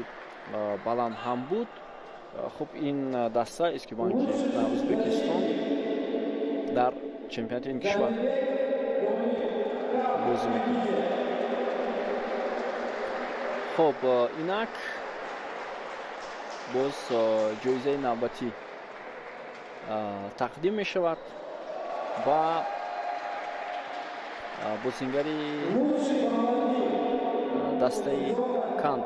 баланд ҳам буд. Хуб, ин даста Эскибанки Ӯзбекистон дар чемпионати ин кишвар бозӣ мекунад. Хуб, инак боз ҷоизаи навбатӣ тақдим мешавад ба Бозингари дастаи Кант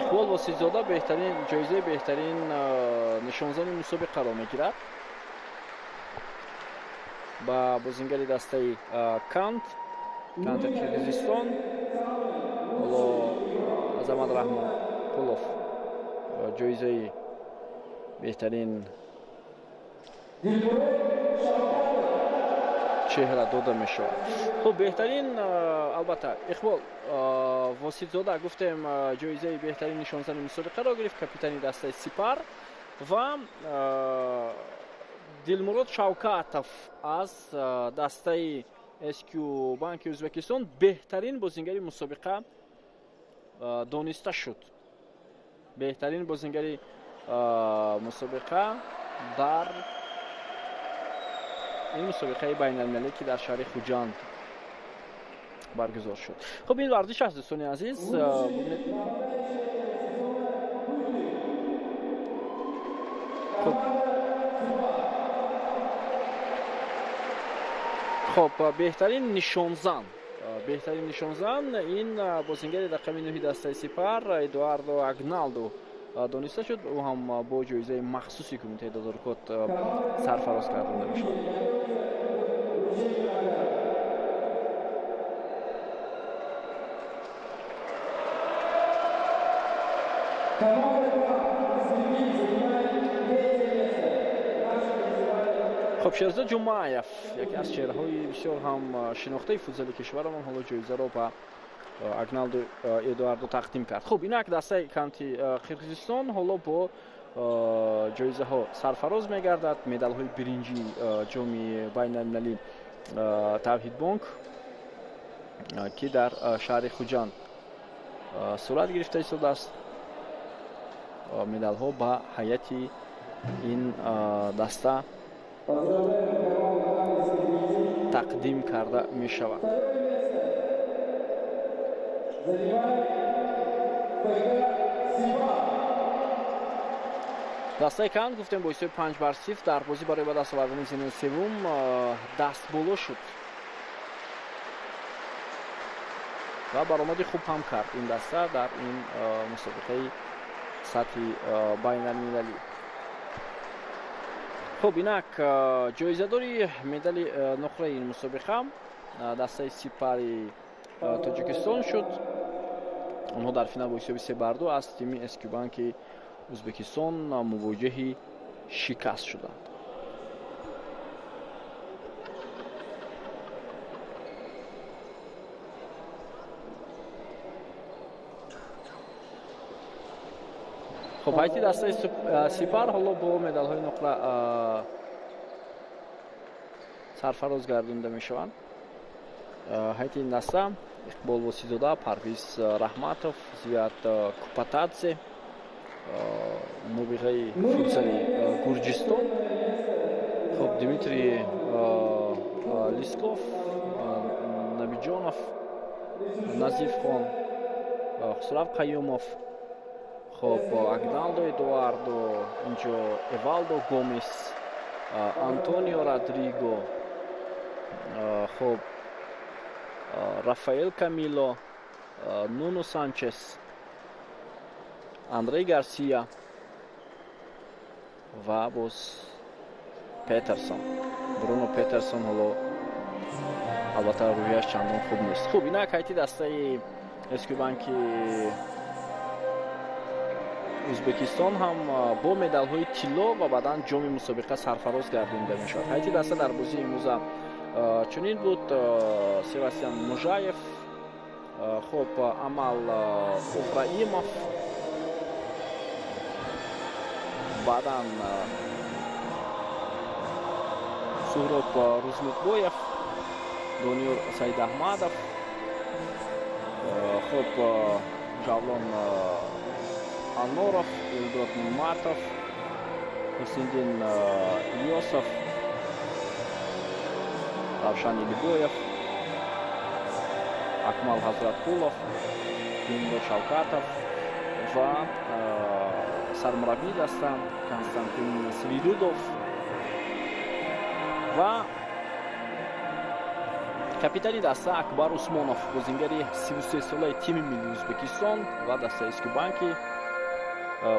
Иқбол Воситзода беҳтарин ҷоизаи беҳтарин нишонзани мусобиқаро мегирад. Ба бозингари дастаи Кант, Канти Қирғизистон, ҳоло Азамат Раҳмонқулов ҷоизаи беҳтарин чеҳра дода мешавад. Хуб, беҳтарин, албатта, Иқбол Воситзода гуфтем ҷоизаи беҳтарин нишонзани мусобиқаро гирифт, капитани дастаи Сипар, ва Дилмурод Шавкатов аз дастаи СК Банки Ӯзбекистон беҳтарин бозингари мусобиқа дониста шуд. Беҳтарин бозингари мусобиқа дар ин мусобиқаи байналмилалӣ, ки дар шаҳри Хуҷанд баргузор шуд. Хуб, ин варзиш аст, дӯстони азиз. Хуб, беҳтарин нишонзан, беҳтарин нишонзан ин бозингари рақами 9 дастаи Сипар Эдуардо Агналдо дониста шуд. Ӯ ҳам бо ҷоизаи махсуси кумитаи тадорукот сарфароз гардонда мешавад. Хуб, Шерзод Ҷумаев, яке аз чеҳраҳои бисёр ҳам шинохтаи футзали кишварамон, ҳоло ҷоизаро ба Агналдо Эдуардо тақдим кард. Хуб, инак дастаи Канти Қирғизистон ҳоло бо ҷоизаҳо сарфароз мегардад. Медалҳои биринҷии ҷоми байналмилалӣ Тавҳидбонк, ки дар шаҳри Хуҷанд сурат гирифта истодааст, медалҳо ба ҳайати ин даста тақдим карда мешавад. Дастаи Кант, гуфтем, бо ҳисоби 5-0 дар бозӣ барои ба даст овардани зинаи севум дастболо шуд ва баромади хуб ҳам кард ин даста дар ин мусобиқаи сатҳи байналмилалӣ. Хуб, инак ҷоизадори медали нуқраи ин мусобиқа дастаи Сипари Тоҷикистон шуд. Онҳо дар финал бо ҳисоби 3-2 аз тими СК Банки Ӯзбекистон мувоҷиҳи шикаст шуданд. Хуб, ҳайати дастаи Сипар ҳоло бо медалҳои нуқра сарфароз гардонда мешаванд. Ҳайати ин даста Иқбол Воситзода, Парвиз Раҳматов, Зиёд Купатадзе, мубиғаи футзали Гурҷистон, хуб, Дмитрий Лисков, Набиҷонов, Назифхон, Хусрав Қаюмов, хуб, Агналдо Эдуардо, инҷо Эвалдо Гомес, Антонио Родриго, хуб, Рафаэл Камило, Нуно Санчес, Андрей Гарсия ва боз Петерсон, Бруно Петерсон. Ҳоло албатта рӯҳияш чандон хуб нест. Хуб, инак ҳайати дастаи СК Банки Ӯзбекистон ҳам бо медалҳои тилло ва баъдан ҷоми мусобиқа сарфароз гардонида мешавад. Ҳайати даста дар бозии имрӯза чунин буд: Себастьян Мужаев, хуб, Амал Ибраимов, баъдан Суҳроб Рузмукбоев, Дониёр Саидаҳмадов, хуб, Жавлон Аноров, Элдор Ниматов, Ҳусиндин Илёсов, Равшан Илибоев, Акмал Ҳазраткулов, Дилмурод Шавкатов ва сармураббии даста Константин Свиридов ва Капитани даста Акбар Усмонов, бозингари 33-солаи тими миллии Ӯзбекистон ва дастаи Эскибанки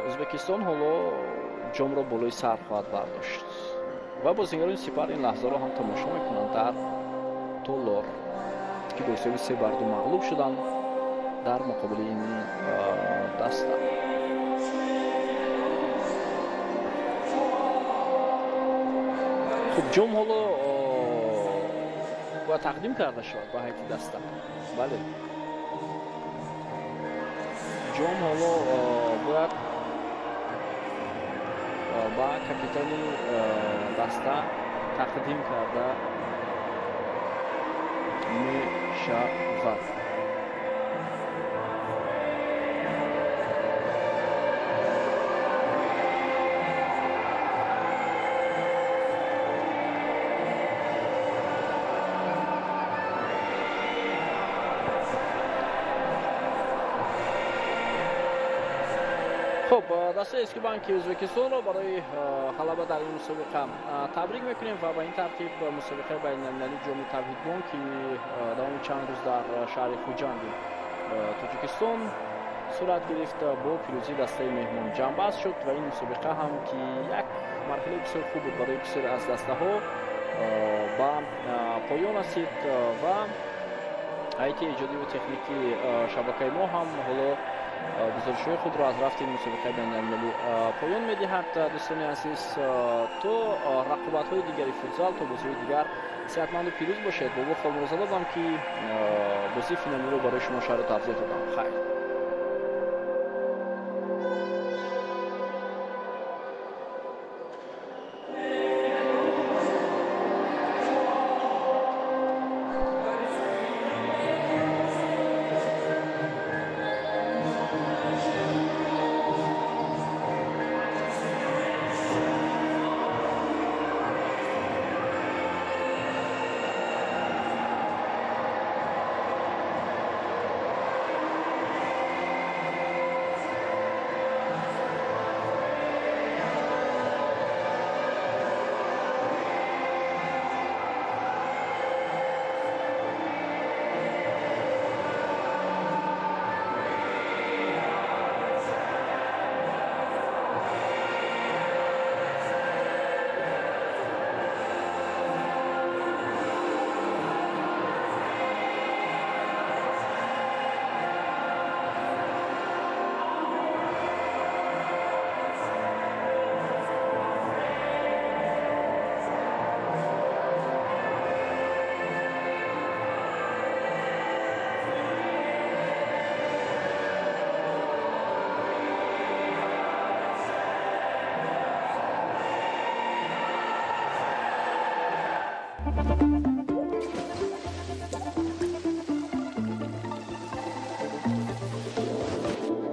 Ӯзбекистон ҳоло ҷомро болои сар хоҳад бардошт ва бозингарони Сипар ин лаҳзаро ҳам тамошо мекунанд дар толор, ки бо ҳисоби 3-2 мағлуб шуданд дар муқобили ин даста. Хуб, ҷом ҳоло бояд тақдим карда шавад ба ҳайати даста. Бале, ҷом ҳоло бояд ба капитани даста тақдим карда мешавад. Хуб, дастаи Эскибанки Ӯзбекистонро барои ғалаба дар ин мусобиқа табрик мекунем ва ба ин тартиб мусобиқаи байналмилалии ҷоми Тавҳидбонк, ки давоми чанд рӯз дар шаҳри Хуҷанди Тоҷикистон сурат гирифт, бо пирӯзии дастаи меҳмон ҷамъбаст шуд ва ин мусобиқа ҳам, ки як марҳилаи бисёр хуб буд барои бисёре аз дастаҳо, ба поён расид ва ҳайати эҷодиву техникии шабакаи мо ҳам ҳоло гузоришҳои худро аз рафти ин мусобиқаи байналмилалӣ поён медиҳад. Дӯстони азиз, то рақобатҳои дигари футзал, то бозиҳои дигар сеҳатманду пирӯз бошед. Бобо Холмурозадовам, ки бозии финалиро барои шумо шарҳу тавзеҳ додам. Хайр. Thank you.